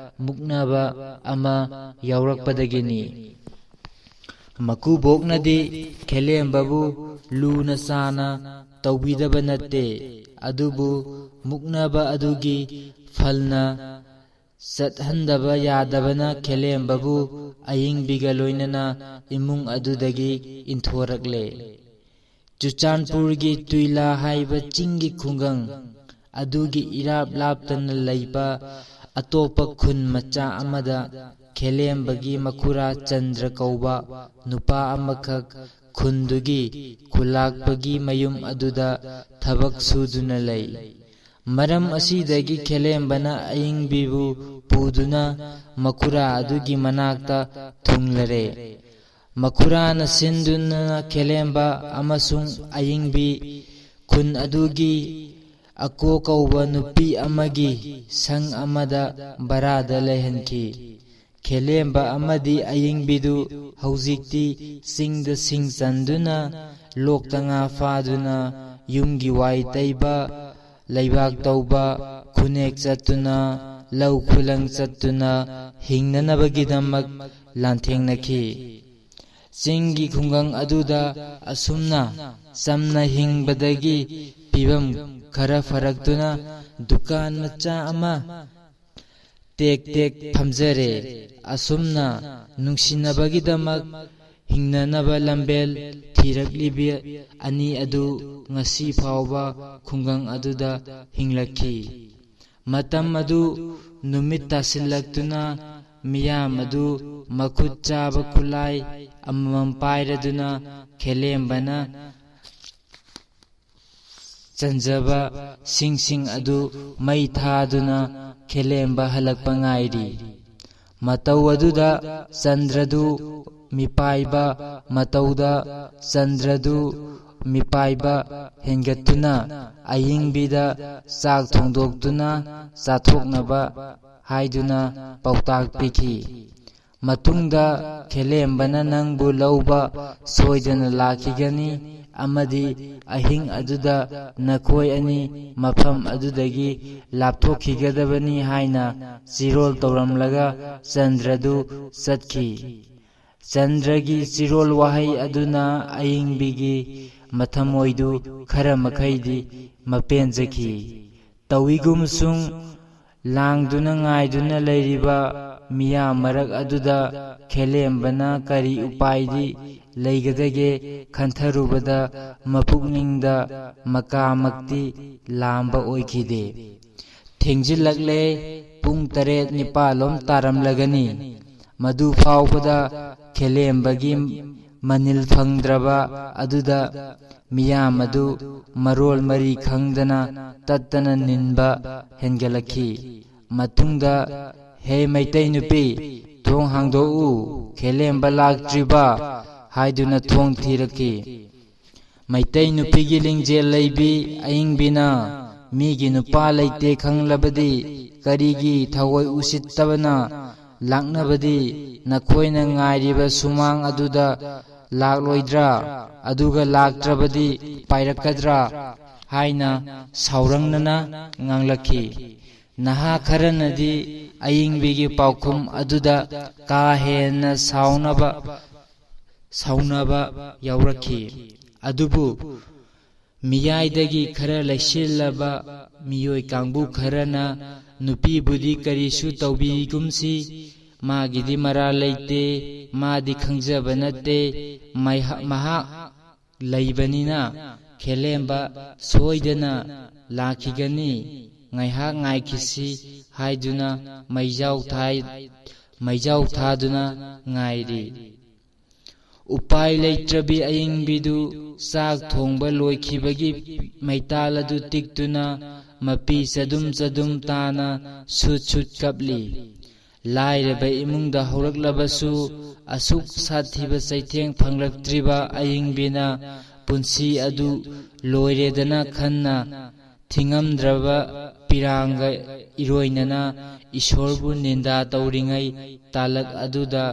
ꯃꯨꯛꯅꯕ ꯑꯃ ꯌꯥꯎꯔꯛꯄꯗꯒꯤꯅꯤ꯫ ꯃꯀꯨꯕꯣꯛꯅꯗꯤ ꯈꯦꯂꯦꯝꯕꯕꯨ ꯂꯨꯅ ꯆꯥꯅ ꯇꯧꯕꯤꯗꯕ ꯅꯠꯇꯦ, ꯑꯗꯨꯕꯨ ꯃꯨꯛꯅꯕ ꯑꯗꯨꯒꯤ ꯐꯜꯅ ꯆꯠꯍꯟꯗꯕ ꯌꯥꯗꯕꯅ ꯈꯦꯂꯦꯝꯕꯕꯨ ꯑꯌꯤꯡꯕꯤꯒ ꯂꯣꯏꯅꯅ ꯏꯃꯨꯡ ꯑꯗꯨꯗꯒꯤ ꯏꯟꯊꯣꯔꯛꯂꯦ꯫ ꯆꯨꯔꯆꯥꯟꯄꯨꯔꯒꯤ ꯇꯨꯏꯂꯥ ꯍꯥꯏꯕ ꯆꯤꯡꯒꯤ ꯈꯨꯡꯒꯪ ꯑꯗꯨꯒꯤ ꯏꯔꯥꯞ ꯂꯥꯞꯇꯅ ꯂꯩꯕ ꯑꯇꯣꯞꯄ ꯈꯨꯟ ꯃꯆꯥ ꯑꯃꯗ ꯈꯦꯂꯦꯝꯕꯒꯤ ꯃꯈꯨꯔꯥ ꯆꯟꯗ꯭ꯔ ꯀꯧꯕ ꯅꯨꯄꯥ ꯑꯃꯈꯛ ꯈꯨꯟꯗꯨꯒꯤ ꯈꯨꯂꯥꯛꯄꯒꯤ ꯃꯌꯨꯝ ꯑꯗꯨꯗ ꯊꯕꯛ ꯁꯨꯗꯨꯅ ꯂꯩ꯫ ꯃꯔꯝ ꯑꯁꯤꯗꯒꯤ ꯈꯦꯂꯦꯝꯕꯅ ꯑꯌꯤꯡꯕꯤꯕꯨ ꯄꯨꯗꯨꯅ ꯃꯈꯨꯔꯥ ꯑꯗꯨꯒꯤ ꯃꯅꯥꯛꯇ ꯊꯨꯡꯂꯔꯦ꯫ ꯃꯈꯨꯔꯥꯅ ꯁꯤꯟꯗꯨꯅ ꯈꯦꯂꯦꯝꯕ ꯑꯃꯁꯨꯡ ꯑꯌꯤꯡꯕꯤ ꯈꯨꯟ ꯑꯗꯨꯒꯤ ꯑꯀꯣ ꯀꯧꯕ ꯅꯨꯄꯤ ꯑꯃꯒꯤ ꯁꯪ ꯑꯃꯗ ꯚꯔꯥꯗ ꯂꯩꯍꯟꯈꯤ꯫ ꯈꯦꯂꯦꯝꯕ ꯑꯃꯗꯤ ꯑꯌꯤꯡꯕꯤꯗꯨ ꯍꯧꯖꯤꯛꯇꯤ ꯆꯤꯡꯗ ꯁꯤꯡ ꯆꯟꯗꯨꯅ, ꯂꯣꯛꯇ ꯉꯥ ꯐꯥꯗꯨꯅ, ꯌꯨꯝꯒꯤ ꯋꯥꯏ ꯇꯩꯕ, ꯂꯩꯕꯥꯛ ꯇꯧꯕ, ꯈꯨꯅꯦꯛ ꯆꯠꯇꯨꯅ, ꯂꯧ ꯈꯨꯂꯪ ꯆꯠꯇꯨꯅ ꯍꯤꯡꯅꯅꯕꯒꯤꯗꯃꯛ ꯂꯥꯟꯊꯦꯡꯅꯈꯤ꯫ ꯆꯤꯡꯒꯤ ꯈꯨꯡꯒꯪ ꯑꯗꯨꯗ ꯑꯁꯨꯝꯅ ꯆꯝꯅ ꯍꯤꯡꯕꯗꯒꯤ ꯐꯤꯕꯝ ꯈꯔ ꯐꯔꯛꯇꯨꯅ ꯗꯨꯀꯥꯟ ꯃꯆꯥ ꯑꯃ ꯇꯦꯛ ꯇꯦꯛ ꯐꯝꯖꯔꯦ꯫ ꯑꯁꯨꯝꯅ ꯅꯨꯡꯁꯤꯅꯕꯒꯤꯗꯃꯛ ꯍꯤꯡꯅꯅꯕ ꯂꯝꯕꯦꯜ ꯊꯤꯔꯛꯂꯤꯕ ꯑꯅꯤ ꯑꯗꯨ ꯉꯁꯤ ꯐꯥꯎꯕ ꯈꯨꯡꯒꯪ ꯑꯗꯨꯗ ꯍꯤꯡꯂꯛꯈꯤ꯫ ꯃꯇꯝ ꯑꯗꯨ ꯅꯨꯃꯤꯠ ꯇꯥꯁꯤꯜꯂꯛꯇꯨꯅ ꯃꯤꯌꯥꯝ ꯑꯗꯨ ꯃꯈꯨꯠ ꯆꯥꯕ ꯈꯨꯠꯂꯥꯏ ꯑꯃꯃꯝ ꯄꯥꯏꯔꯗꯨꯅ ꯈꯦꯂꯦꯝꯕꯅ ꯆꯟꯖꯕ ꯁꯤꯡꯁꯤꯡ ꯑꯗꯨ ꯃꯩ ꯊꯥꯗꯨꯅ ꯈꯦꯂꯦꯝꯕ ꯍꯜꯂꯛꯄ ꯉꯥꯏꯔꯤ꯫ ꯃꯇꯧ ꯑꯗꯨꯗ ꯆꯟꯗ꯭ꯔꯗꯨ ꯃꯤꯄꯥꯏꯕ, ꯃꯇꯧꯗ ꯆꯟꯗ꯭ꯔꯗꯨ ꯃꯤꯄꯥꯏꯕ ꯍꯦꯟꯒꯠꯇꯨꯅ ꯑꯌꯤꯡꯕꯤꯗ ꯆꯥꯛ ꯊꯣꯡꯗꯣꯛꯇꯨꯅ ꯆꯥꯊꯣꯛꯅꯕ ꯍꯥꯏꯗꯨꯅ ꯄꯥꯎꯇꯥꯛ ꯄꯤꯈꯤ꯫ ꯃꯇꯨꯡꯗ ꯈꯦꯂꯦꯝꯕꯅ ꯅꯪꯕꯨ ꯂꯧꯕ ꯁꯣꯏꯗꯅ ꯂꯥꯛꯈꯤꯒꯅꯤ ꯑꯃꯗꯤ ꯑꯍꯤꯡ ꯑꯗꯨꯗ ꯅꯈꯣꯏ ꯑꯅꯤ ꯃꯐꯝ ꯑꯗꯨꯗꯒꯤ ꯂꯥꯞꯊꯣꯛꯈꯤꯒꯗꯕꯅꯤ ꯍꯥꯏꯅ ꯆꯤꯔꯣꯜ ꯇꯧꯔꯝꯂꯒ ꯆꯟꯗ꯭ꯔꯗꯨ ꯆꯠꯈꯤ꯫ ꯆꯟꯗ꯭ꯔꯒꯤ ꯆꯤꯔꯣꯜ ꯋꯥꯍꯩ ꯑꯗꯨꯅ ꯑꯌꯤꯡꯕꯤꯒꯤ ꯃꯊꯃꯣꯏꯗꯨ ꯈꯔ ꯃꯈꯩꯗꯤ ꯃꯄꯦꯟꯖꯈꯤ꯫ ꯇꯧꯏꯒꯨꯝꯁꯨꯡ ꯂꯥꯡꯗꯨꯅ ꯉꯥꯏꯗꯨꯅ ꯂꯩꯔꯤꯕ ꯃꯤꯌꯥꯝ ꯃꯔꯛ ꯑꯗꯨꯗ ꯈꯦꯂꯦꯝꯕꯅ ꯀꯔꯤ ꯎꯄꯥꯏꯗꯤ ꯂꯩꯒꯗꯒꯦ ꯈꯟꯊꯔꯨꯕꯗ ꯃꯄꯨꯛꯅꯤꯡꯗ ꯃꯀꯥꯃꯛꯇꯤ ꯂꯥꯝꯕ ꯑꯣꯏꯈꯤꯗꯦ꯫ ꯊꯦꯡꯖꯤꯜꯂꯛꯂꯦ꯫ ꯄꯨꯡ ꯇꯔꯦꯠ ꯅꯤꯄꯥꯜꯂꯣꯝ ꯇꯥꯔꯝꯂꯒꯅꯤ꯫ ꯃꯗꯨ ꯐꯥꯎꯕꯗ ꯈꯦꯂꯦꯝꯕꯒꯤ ꯃꯅꯤꯜ ꯐꯪꯗ꯭ꯔꯕ ꯑꯗꯨꯗ ꯃꯤꯌꯥꯝ ꯑꯗꯨ ꯃꯔꯣꯜ ꯃꯔꯤ ꯈꯪꯗꯅ ꯇꯠꯇꯅ ꯅꯤꯟꯕ ꯍꯦꯟꯒꯠꯂꯛꯈꯤ꯫ ꯃꯇꯨꯡꯗ, "ꯍꯦ ꯃꯩꯇꯩ ꯅꯨꯄꯤ, ꯊꯣꯡ ꯍꯥꯡꯗꯣꯛꯎ, ꯈꯦꯂꯦꯝꯕ ꯂꯥꯛꯇ꯭ꯔꯤꯕ?" ꯍꯥꯏꯗꯨꯅ ꯊꯣꯡ ꯊꯤꯔꯛꯈꯤ꯫ ꯃꯩꯇꯩ ꯅꯨꯄꯤꯒꯤ ꯂꯤꯡꯖꯦꯜ ꯂꯩꯕꯤ ꯑꯏꯪꯕꯤꯅ, "ꯃꯤꯒꯤ ꯅꯨꯄꯥ ꯂꯩꯇꯦ ꯈꯪꯂꯕꯗꯤ ꯀꯔꯤꯒꯤ ꯊꯑꯣꯏ ꯎꯁꯤꯠꯇꯕꯅ ꯂꯥꯛꯅꯕꯗꯤ? ꯅꯈꯣꯏꯅ ꯉꯥꯏꯔꯤꯕ ꯁꯨꯃꯥꯡ ꯑꯗꯨꯗ ꯂꯥꯛꯂꯣꯏꯗ꯭ꯔꯥ? ꯑꯗꯨꯒ ꯂꯥꯛꯇ꯭ꯔꯕꯗꯤ ꯄꯥꯏꯔꯛꯀꯗ꯭ꯔꯥ?" ꯍꯥꯏꯅ ꯁꯥꯎꯔꯪꯅꯅ ꯉꯥꯡꯂꯛꯈꯤ꯫ ꯅꯍꯥ ꯈꯔꯅꯗꯤ ꯑꯏꯪꯕꯤꯒꯤ ꯄꯥꯎꯈꯨꯝ ꯑꯗꯨꯗ ꯀꯥ ꯍꯦꯟꯅ ꯁꯥꯎꯅꯕ, ꯁꯥꯎꯅꯕ ꯌꯥꯎꯔꯛꯈꯤ꯫ ꯑꯗꯨꯕꯨ ꯃꯤꯌꯥꯏꯗꯒꯤ ꯈꯔ ꯂꯩꯁꯤꯜꯂꯕ ꯃꯤꯑꯣꯏ ꯀꯥꯡꯕꯨ ꯈꯔꯅ, "ꯅꯨꯄꯤꯕꯨꯗꯤ ꯀꯔꯤꯁꯨ ꯇꯧꯕꯤꯒꯨꯝꯁꯤ, ꯃꯥꯒꯤꯗꯤ ꯃꯔꯥꯜ ꯂꯩꯇꯦ, ꯃꯥꯗꯤ ꯈꯪꯖꯕ ꯅꯠꯇꯦ, ꯃꯩꯍ-, ꯃꯍꯥꯛ ꯂꯩꯕꯅꯤꯅ ꯈꯦꯂꯦꯝꯕ ꯁꯣꯏꯗꯅ ꯂꯥꯛꯈꯤꯒꯅꯤ, ꯉꯥꯏꯍꯥꯛ ꯉꯥꯏꯈꯤꯁꯤ" ꯍꯥꯏꯗꯨꯅ ꯃꯩꯖꯥꯎ ꯊꯥꯏ-, ꯃꯩꯖꯥꯎ ꯊꯥꯗꯨꯅ ꯉꯥꯏꯔꯤ꯫ ꯎꯄꯥꯏ ꯂꯩꯇ꯭ꯔꯕꯤ ꯑꯏꯪꯕꯤꯗꯨ ꯆꯥꯛ ꯊꯣꯡꯕ ꯂꯣꯏꯈꯤꯕꯒꯤ ꯃꯩꯇꯥꯜ ꯑꯗꯨ ꯇꯤꯛꯇꯨꯅ ꯃꯄꯤ ꯆꯗꯨꯝ ꯆꯗꯨꯝ ꯇꯥꯅ ꯁꯨꯠ ꯁꯨꯠ ꯀꯞꯂꯤ꯫ ꯂꯥꯏꯔꯕ ꯏꯃꯨꯡꯗ ꯍꯧꯔꯛꯂꯕꯁꯨ ꯑꯁꯨꯛ ꯁꯥꯊꯤꯕ ꯆꯩꯊꯦꯡ ꯐꯪꯂꯛꯇ꯭ꯔꯤꯕ ꯑꯏꯪꯕꯤꯅ ꯄꯨꯟꯁꯤ ꯑꯗꯨ ꯂꯣꯏꯔꯦꯗꯅ ꯈꯟꯅ ꯊꯤꯉꯝꯗ꯭ꯔꯕ ꯄꯤꯔꯥꯡꯒ ꯏꯔꯣꯏꯅꯅ ꯏꯁꯣꯔꯕꯨ ꯅꯤꯟꯗꯥ ꯇꯧꯔꯤꯉꯩ ꯇꯥꯂꯛ ꯑꯗꯨꯗ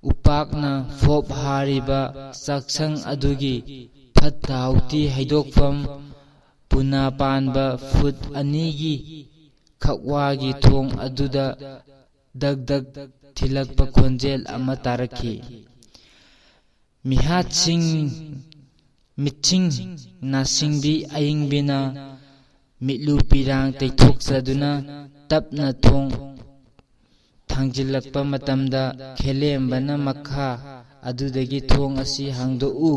ꯎꯄꯥꯛꯅ ꯐꯣꯞ ꯍꯥꯔꯤꯕ ꯆꯥꯛꯁꯪ ꯑꯗꯨꯒꯤ ꯐꯠꯇ ꯍꯥꯎꯊꯤ ꯍꯩꯗꯣꯛꯐꯝ ꯄꯨꯅꯥ ꯄꯥꯟꯕ ꯐꯨꯠ ꯑꯅꯤꯒꯤ ꯈꯛꯋꯥꯒꯤ ꯊꯣꯡ ꯑꯗꯨꯗ ꯗꯛ ꯗꯛ ꯊꯤꯜꯂꯛꯄ ꯈꯣꯟꯖꯦꯜ ꯑꯃ ꯇꯥꯔꯛꯈꯤ꯫ ꯃꯤꯍꯥꯠꯁꯤꯡ, ꯃꯤꯠꯁꯤꯡ ꯅꯥꯁꯤꯡꯕꯤ ꯑꯏꯪꯕꯤꯅ ꯃꯤꯠꯂꯨ ꯄꯤꯔꯥꯡ ꯇꯩꯊꯣꯛꯆꯗꯨꯅ ꯇꯞꯅ ꯊꯣꯡ ꯊꯥꯡꯖꯤꯜꯂꯛꯄ ꯃꯇꯝꯗ, ꯈꯦꯂꯦꯝꯕꯅ ꯃꯈꯥ ꯑꯗꯨꯗꯒꯤ "ꯊꯣꯡ ꯑꯁꯤ ꯍꯥꯡꯗꯣꯛꯎ"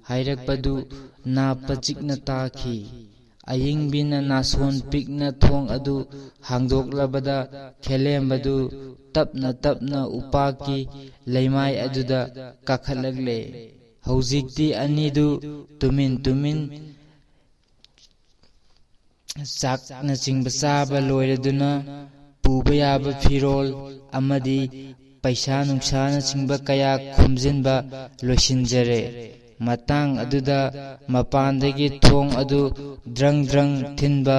ꯍꯥꯏꯔꯛꯄꯗꯨ ꯅꯥ ꯄꯖꯤꯛꯅ ꯇꯥꯈꯤ꯫ ꯑꯌꯤꯡꯕꯤꯅ ꯅꯥꯁꯣꯟ ꯄꯤꯛꯅ ꯊꯣꯡ ꯑꯗꯨ ꯍꯥꯡꯗꯣꯛꯂꯕꯗ, ꯈꯦꯂꯦꯝꯕꯗꯨ ꯇꯞꯅ ꯇꯞꯅ ꯎꯄꯥꯛꯀꯤ ꯂꯩꯃꯥꯏ ꯑꯗꯨꯗ ꯀꯥꯈꯠꯂꯛꯂꯦ꯫ ꯍꯧꯖꯤꯛꯇꯤ ꯑꯅꯤꯗꯨ ꯇꯨꯃꯤꯟ ꯇꯨꯃꯤꯟ ꯆꯥꯛꯅꯆꯤꯡꯕ ꯆꯥꯕ ꯂꯣꯏꯔꯗꯨꯅ, ꯄꯨꯕ ꯌꯥꯕ ꯐꯤꯔꯣꯜ ꯑꯃꯗꯤ ꯄꯩꯁꯥ ꯅꯨꯡꯁꯥꯅꯆꯤꯡꯕ ꯀꯌꯥ ꯈꯣꯝꯖꯤꯟꯕ ꯂꯣꯏꯁꯤꯟꯖꯔꯦ꯫ ꯃꯇꯥꯡ ꯑꯗꯨꯗ ꯃꯄꯥꯟꯗꯒꯤ ꯊꯣꯡ ꯑꯗꯨ ꯗ꯭ꯔꯪ ꯗ꯭ꯔꯪ ꯊꯤꯟꯕ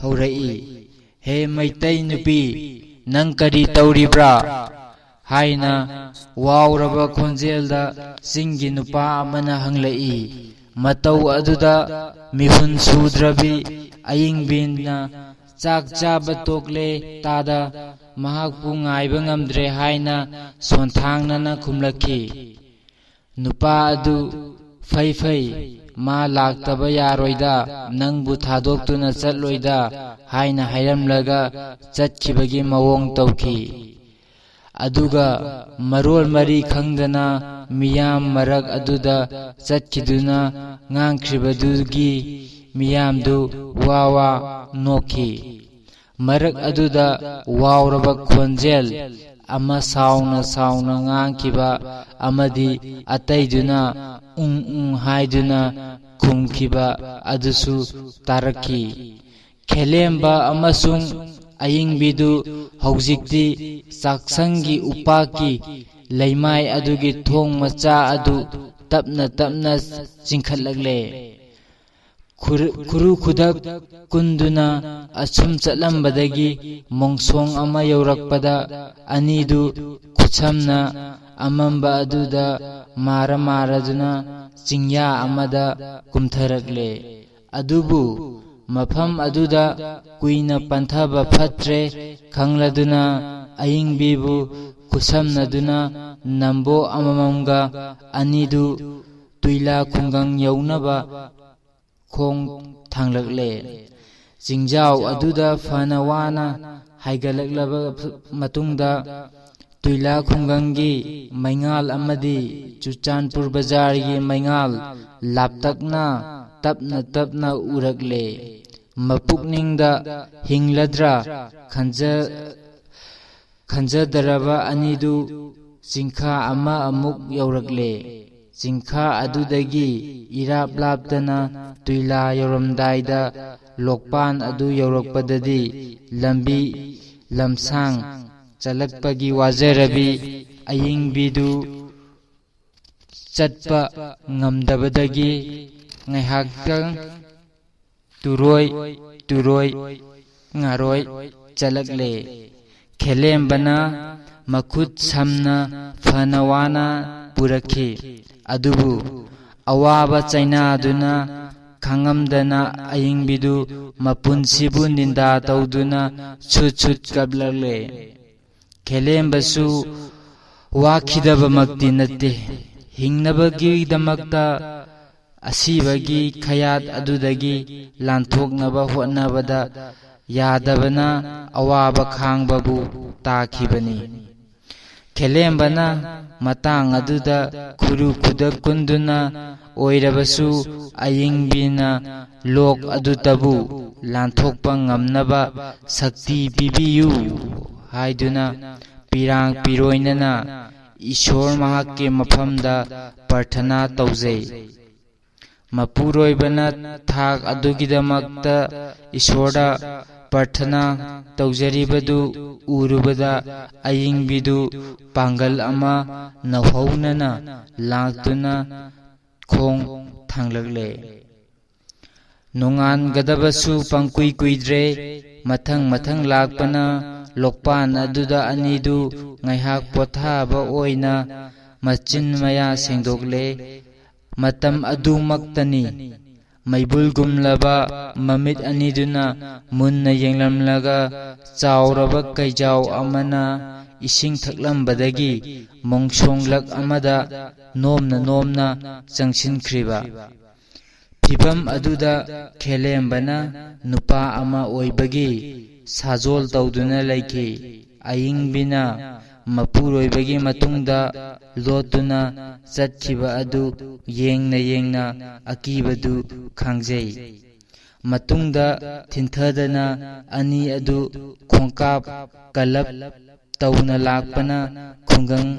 ꯍꯧꯔꯛꯏ꯫ "ꯍꯦ ꯃꯩꯇꯩ ꯅꯨꯄꯤ, ꯅꯪ ꯀꯔꯤ ꯇꯧꯔꯤꯕ꯭ꯔꯥ?" ꯍꯥꯏꯅ ꯋꯥꯎꯔꯕ ꯈꯣꯟꯖꯦꯜꯗ ꯆꯤꯡꯒꯤ ꯅꯨꯄꯥ ꯑꯃꯅ ꯍꯪꯂꯛꯏ꯫ ꯃꯇꯧ ꯑꯗꯨꯗ ꯃꯤꯍꯨꯟ ꯁꯨꯗ꯭ꯔꯕꯤ ꯑꯌꯤꯡꯕꯤꯅ ꯆꯥꯛ ꯆꯥꯕ ꯇꯣꯛꯂꯦ ꯇꯥꯗ ꯃꯍꯥꯛꯄꯨ ꯉꯥꯏꯕ ꯉꯝꯗ꯭ꯔꯦ ꯍꯥꯏꯅ ꯁꯣꯟꯊꯥꯡꯅꯅ ꯈꯨꯝꯂꯛꯈꯤ꯫ ꯅꯨꯄꯥ ꯑꯗꯨ, "ꯐꯩ, ꯐꯩ, ꯃꯥ ꯂꯥꯛꯇꯕ ꯌꯥꯔꯣꯏꯗ, ꯅꯪꯕꯨ ꯊꯥꯗꯣꯛꯇꯨꯅ ꯆꯠꯂꯣꯏꯗ" ꯍꯥꯏꯅ ꯍꯥꯏꯔꯝꯂꯒ ꯆꯠꯈꯤꯕꯒꯤ ꯃꯑꯣꯡ ꯇꯧꯈꯤ꯫ ꯑꯗꯨꯒ ꯃꯔꯣꯜ ꯃꯔꯤ ꯈꯪꯗꯅ ꯃꯤꯌꯥꯝ ꯃꯔꯛ ꯑꯗꯨꯗ ꯆꯠꯈꯤꯗꯨꯅ ꯉꯥꯡꯈ꯭ꯔꯤꯕꯗꯨꯒꯤ ꯃꯤꯌꯥꯝꯗꯨ ꯋꯥ ꯋꯥ ꯅꯣꯛꯈꯤ꯫ ꯃꯔꯛ ꯑꯗꯨꯗ ꯋꯥꯎꯔꯕ ꯈꯣꯟꯖꯦꯜ ꯑꯃ ꯁꯥꯎꯅ ꯁꯥꯎꯅ ꯉꯥꯡꯈꯤꯕ ꯑꯃꯗꯤ ꯑꯇꯩꯗꯨꯅ "ꯎꯪ ꯎꯪ" ꯍꯥꯏꯗꯨꯅ ꯈꯨꯝꯈꯤꯕ ꯑꯗꯨꯁꯨ ꯇꯥꯔꯛꯈꯤ꯫ ꯈꯦꯂꯦꯝꯕ ꯑꯃꯁꯨꯡ ꯑꯌꯤꯡꯕꯤꯗꯨ ꯍꯧꯖꯤꯛꯇꯤ ꯆꯥꯛꯁꯪꯒꯤ ꯎꯄꯥꯛꯀꯤ ꯂꯩꯃꯥꯏ ꯑꯗꯨꯒꯤ ꯊꯣꯡ ꯃꯆꯥ ꯑꯗꯨ ꯇꯞꯅ ꯇꯞꯅ ꯆꯤꯡꯈꯠꯂꯛꯂꯦ꯫ ꯈꯨꯔ-, ꯈꯨꯔꯨ ꯈꯨꯗꯛ ꯀꯨꯟꯗꯨꯅ ꯑꯁꯨꯝ ꯆꯠꯂꯝꯕꯗꯒꯤ ꯃꯣꯡꯁꯣꯡ ꯑꯃ ꯌꯧꯔꯛꯄꯗ ꯑꯅꯤꯗꯨ ꯈꯨꯠꯁꯝꯅ ꯑꯃꯝꯕ ꯑꯗꯨꯗ ꯃꯥꯔ ꯃꯥꯔꯗꯨꯅ ꯆꯤꯡꯌꯥ ꯑꯃꯗ ꯀꯨꯝꯊꯔꯛꯂꯦ꯫ ꯑꯗꯨꯕꯨ ꯃꯐꯝ ꯑꯗꯨꯗ ꯀꯨꯏꯅ ꯄꯟꯊꯕ ꯐꯠꯇ꯭ꯔꯦ ꯈꯪꯂꯗꯨꯅ ꯑꯌꯤꯡꯕꯤꯕꯨ ꯈꯨꯠꯁꯝꯅꯗꯨꯅ ꯅꯝꯕꯣ ꯑꯃꯃꯝꯒ ꯑꯅꯤꯗꯨ ꯇꯨꯏꯂꯥ ꯈꯨꯡꯒꯪ ꯌꯧꯅꯕ ꯈꯣꯡ ꯊꯥꯡꯂꯛꯂꯦ꯫ ꯆꯤꯡꯖꯥꯎ ꯑꯗꯨꯗ ꯐꯅ ꯋꯥꯅ ꯍꯥꯏꯒꯠꯂꯛꯂꯕ ꯃꯇꯨꯡꯗ, ꯇꯨꯏꯂꯥ ꯈꯨꯡꯒꯪꯒꯤ ꯃꯩꯉꯥꯜ ꯑꯃꯗꯤ ꯆꯨꯔꯆꯥꯟꯄꯨꯔ ꯕꯖꯥꯔꯒꯤ ꯃꯩꯉꯥꯜ ꯂꯥꯞꯇꯛꯅ ꯇꯞꯅ ꯇꯞꯅ ꯎꯔꯛꯂꯦ꯫ ꯃꯄꯨꯛꯅꯤꯡꯗ ꯍꯤꯡꯂꯗ꯭ꯔꯥ ꯈꯟꯖ-, ꯈꯟꯖꯗꯔꯕ ꯑꯅꯤꯗꯨ ꯆꯤꯡꯈꯥ ꯑꯃ ꯑꯃꯨꯛ ꯌꯧꯔꯛꯂꯦ꯫ ꯆꯤꯡꯈꯥ ꯑꯗꯨꯗꯒꯤ ꯏꯔꯥꯞ ꯂꯥꯞꯇꯅ ꯇꯨꯏꯂꯥ ꯌꯧꯔꯝꯗꯥꯏꯗ ꯂꯣꯛꯄꯥꯟ ꯑꯗꯨ ꯌꯧꯔꯛꯄꯗꯗꯤ ꯂꯝꯕꯤ ꯂꯝꯁꯥꯡ ꯆꯠꯂꯛꯄꯒꯤ ꯋꯥꯖꯔꯕꯤ ꯑꯌꯤꯡꯕꯤꯗꯨ ꯆꯠꯄ ꯉꯝꯗꯕꯗꯒꯤ ꯉꯥꯏꯍꯥꯛꯇꯪ ꯇꯨꯔꯣꯏ ꯇꯨꯔꯣꯏ ꯉꯥꯔꯣꯏ ꯆꯠꯂꯛꯂꯦ꯫ ꯈꯦꯂꯦꯝꯕꯅ ꯃꯈꯨꯠ ꯁꯝꯅ ꯐꯅ ꯋꯥꯅ ꯄꯨꯔꯛꯈꯤ꯫ ꯑꯗꯨꯕꯨ ꯑꯋꯥꯕ ꯆꯩꯅꯥꯗꯨꯅ ꯈꯥꯡꯉꯝꯗꯅ ꯑꯌꯤꯡꯕꯤꯗꯨ ꯃꯄꯨꯟꯁꯤꯕꯨ ꯅꯤꯟꯗꯥ ꯇꯧꯗꯨꯅ ꯁꯨꯠ ꯁꯨꯠ ꯀꯞꯂꯛꯂꯦ꯫ ꯈꯦꯂꯦꯝꯕꯁꯨ ꯋꯥꯈꯤꯗꯕꯃꯛꯇꯤ ꯅꯠꯇꯦ꯫ ꯍꯤꯡꯅꯕꯒꯤꯗꯃꯛꯇ ꯑꯁꯤꯕꯒꯤ ꯈꯌꯥꯠ ꯑꯗꯨꯗꯒꯤ ꯂꯥꯟꯊꯣꯛꯅꯕ ꯍꯣꯠꯅꯕꯗ ꯌꯥꯗꯕꯅ ꯑꯋꯥꯕ ꯈꯥꯡꯕꯕꯨ ꯇꯥꯈꯤꯕꯅꯤ꯫ ꯈꯦꯂꯦꯝꯕꯅ ꯃꯇꯥꯡ ꯑꯗꯨꯗ ꯈꯨꯔꯨ ꯈꯨꯗꯛ ꯀꯨꯟꯗꯨꯅ ꯑꯣꯏꯔꯕꯁꯨ ꯑꯌꯤꯡꯕꯤꯅ ꯂꯣꯛ ꯑꯗꯨꯇꯕꯨ ꯂꯥꯟꯊꯣꯛꯄ ꯉꯝꯅꯕ ꯁꯛꯇꯤ ꯄꯤꯕꯤꯌꯨ ꯍꯥꯏꯗꯨꯅ ꯄꯤꯔꯥꯡ ꯄꯤꯔꯣꯏꯅꯅ ꯏꯁꯣꯔ ꯃꯍꯥꯛꯀꯤ ꯃꯐꯝꯗ ꯄ꯭ꯔꯊꯅꯥ ꯇꯧꯖꯩ꯫ ꯃꯄꯨꯔꯣꯏꯕꯅ ꯊꯥꯛ ꯑꯗꯨꯒꯤꯗꯃꯛꯇ ꯏꯁꯣꯔꯗ ꯄ꯭ꯔꯊꯅꯥ ꯇꯧꯖꯔꯤꯕꯗꯨ ꯎꯔꯨꯕꯗ ꯑꯌꯤꯡꯕꯤꯗꯨ ꯄꯥꯡꯒꯜ ꯑꯃ ꯅꯧꯍꯧꯅꯅ ꯂꯥꯛꯇꯨꯅ ꯈꯣꯡ ꯊꯥꯡꯂꯛꯂꯦ꯫ ꯅꯣꯡꯉꯥꯟꯒꯗꯕꯁꯨ ꯄꯪꯀꯨꯏ ꯀꯨꯏꯗ꯭ꯔꯦ꯫ ꯃꯊꯪ ꯃꯊꯪ ꯂꯥꯛꯄꯅ ꯂꯣꯛꯄꯥꯟ ꯑꯗꯨꯗ ꯑꯅꯤꯗꯨ ꯉꯥꯏꯍꯥꯛ ꯄꯣꯊꯥꯕ ꯑꯣꯏꯅ ꯃꯆꯤꯟ ꯃꯌꯥ ꯁꯦꯡꯗꯣꯛꯂꯦ꯫ ꯃꯇꯝ ꯑꯗꯨꯃꯛꯇꯅꯤ ꯃꯩꯕꯨꯜꯒꯨꯝꯂꯕ ꯃꯃꯤꯠ ꯑꯅꯤꯗꯨꯅ ꯃꯨꯟꯅ ꯌꯦꯡꯂꯝꯂꯒ ꯆꯥꯎꯔꯕ ꯀꯩꯖꯥꯎ ꯑꯃꯅ ꯏꯁꯤꯡ ꯊꯛꯂꯝꯕꯗꯒꯤ ꯃꯣꯡꯁꯣꯡꯂꯛ ꯑꯃꯗ ꯅꯣꯝꯅ ꯅꯣꯝꯅ ꯆꯪꯁꯤꯟꯈ꯭ꯔꯤꯕ꯫ ꯐꯤꯚꯝ ꯑꯗꯨꯗ ꯈꯦꯂꯦꯝꯕꯅ ꯅꯨꯄꯥ ꯑꯃ ꯑꯣꯏꯕꯒꯤ ꯁꯥꯖꯣꯜ ꯇꯧꯗꯨꯅ ꯂꯩꯈꯤ꯫ ꯑꯏꯪꯕꯤꯅ ꯃꯄꯨꯔꯣꯏꯕꯒꯤ ꯃꯇꯨꯡꯗ ꯂꯣꯠꯇꯨꯅ ꯆꯠꯈꯤꯕ ꯑꯗꯨ ꯌꯦꯡꯅ ꯌꯦꯡꯅ ꯑꯀꯤꯕꯗꯨ ꯈꯪꯖꯩ꯫ ꯃꯇꯨꯡꯗ ꯊꯤꯟꯊꯗꯅ ꯑꯅꯤ ꯑꯗꯨ ꯈꯣꯡꯀꯥꯞ ꯀꯜꯂꯞ ꯇꯧꯅ ꯂꯥꯛꯄꯅ ꯈꯨꯡꯒꯪ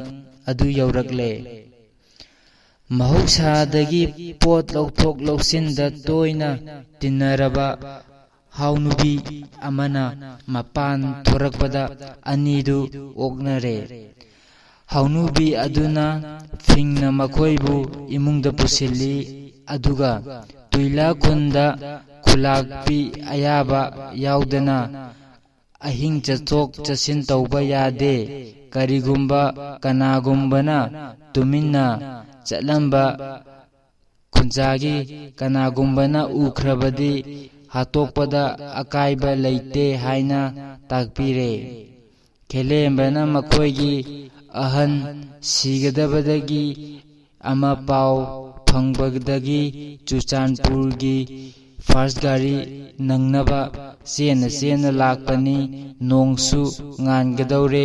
ꯑꯗꯨ ꯌꯧꯔꯛꯂꯦ꯫ ꯃꯍꯧꯁꯥꯗꯒꯤ ꯄꯣꯠ ꯂꯧꯊꯣꯛ ꯂꯧꯁꯤꯟꯗ ꯇꯣꯏꯅ ꯇꯤꯟꯅꯔꯕ ꯍꯥꯎꯅꯨꯕꯤ ꯑꯃꯅ ꯃꯄꯥꯟ ꯊꯣꯔꯛꯄꯗ ꯑꯅꯤꯗꯨ ꯑꯣꯛꯅꯔꯦ꯫ ꯍꯥꯎꯅꯨꯕꯤ ꯑꯗꯨꯅ ꯐꯤꯡꯅ ꯃꯈꯣꯏꯕꯨ ꯏꯃꯨꯡꯗ ꯄꯨꯁꯤꯜꯂꯤ, ꯑꯗꯨꯒ ꯇꯨꯏꯂꯥ ꯈꯨꯟꯗ ꯈꯨꯂꯥꯛꯄꯤ ꯑꯌꯥꯕ ꯌꯥꯎꯗꯅ ꯑꯍꯤꯡ ꯆꯠꯊꯣꯛ ꯆꯠꯁꯤꯟ ꯇꯧꯕ ꯌꯥꯗꯦ꯫ ꯀꯔꯤꯒꯨꯝꯕ ꯀꯅꯥꯒꯨꯝꯕꯅ ꯇꯨꯃꯤꯟꯅ ꯆꯠꯂꯝꯕ ꯈꯨꯟꯖꯥꯒꯤ ꯀꯅꯥꯒꯨꯝꯕꯅ ꯎꯈ꯭ꯔꯕꯗꯤ ꯍꯥꯠꯇꯣꯛꯄꯗ ꯑꯀꯥꯏꯕ ꯂꯩꯇꯦ ꯍꯥꯏꯅ ꯇꯥꯛꯄꯤꯔꯦ꯫ ꯈꯦꯂꯦꯝꯕꯅ ꯃꯈꯣꯏꯒꯤ ꯑꯍꯟ ꯁꯤꯒꯗꯕꯗꯒꯤ ꯑꯃ ꯄꯥꯎ ꯐꯪꯕꯗꯒꯤ ꯆꯨꯔꯆꯥꯟꯄꯨꯔꯒꯤ ꯐꯥꯔꯁ ꯒꯥꯔꯤ ꯅꯪꯅꯕ ꯆꯦꯟꯅ ꯆꯦꯟꯅ ꯂꯥꯛꯄꯅꯤ꯫ "ꯅꯣꯡꯁꯨ ꯉꯥꯟꯒꯗꯧꯔꯦ,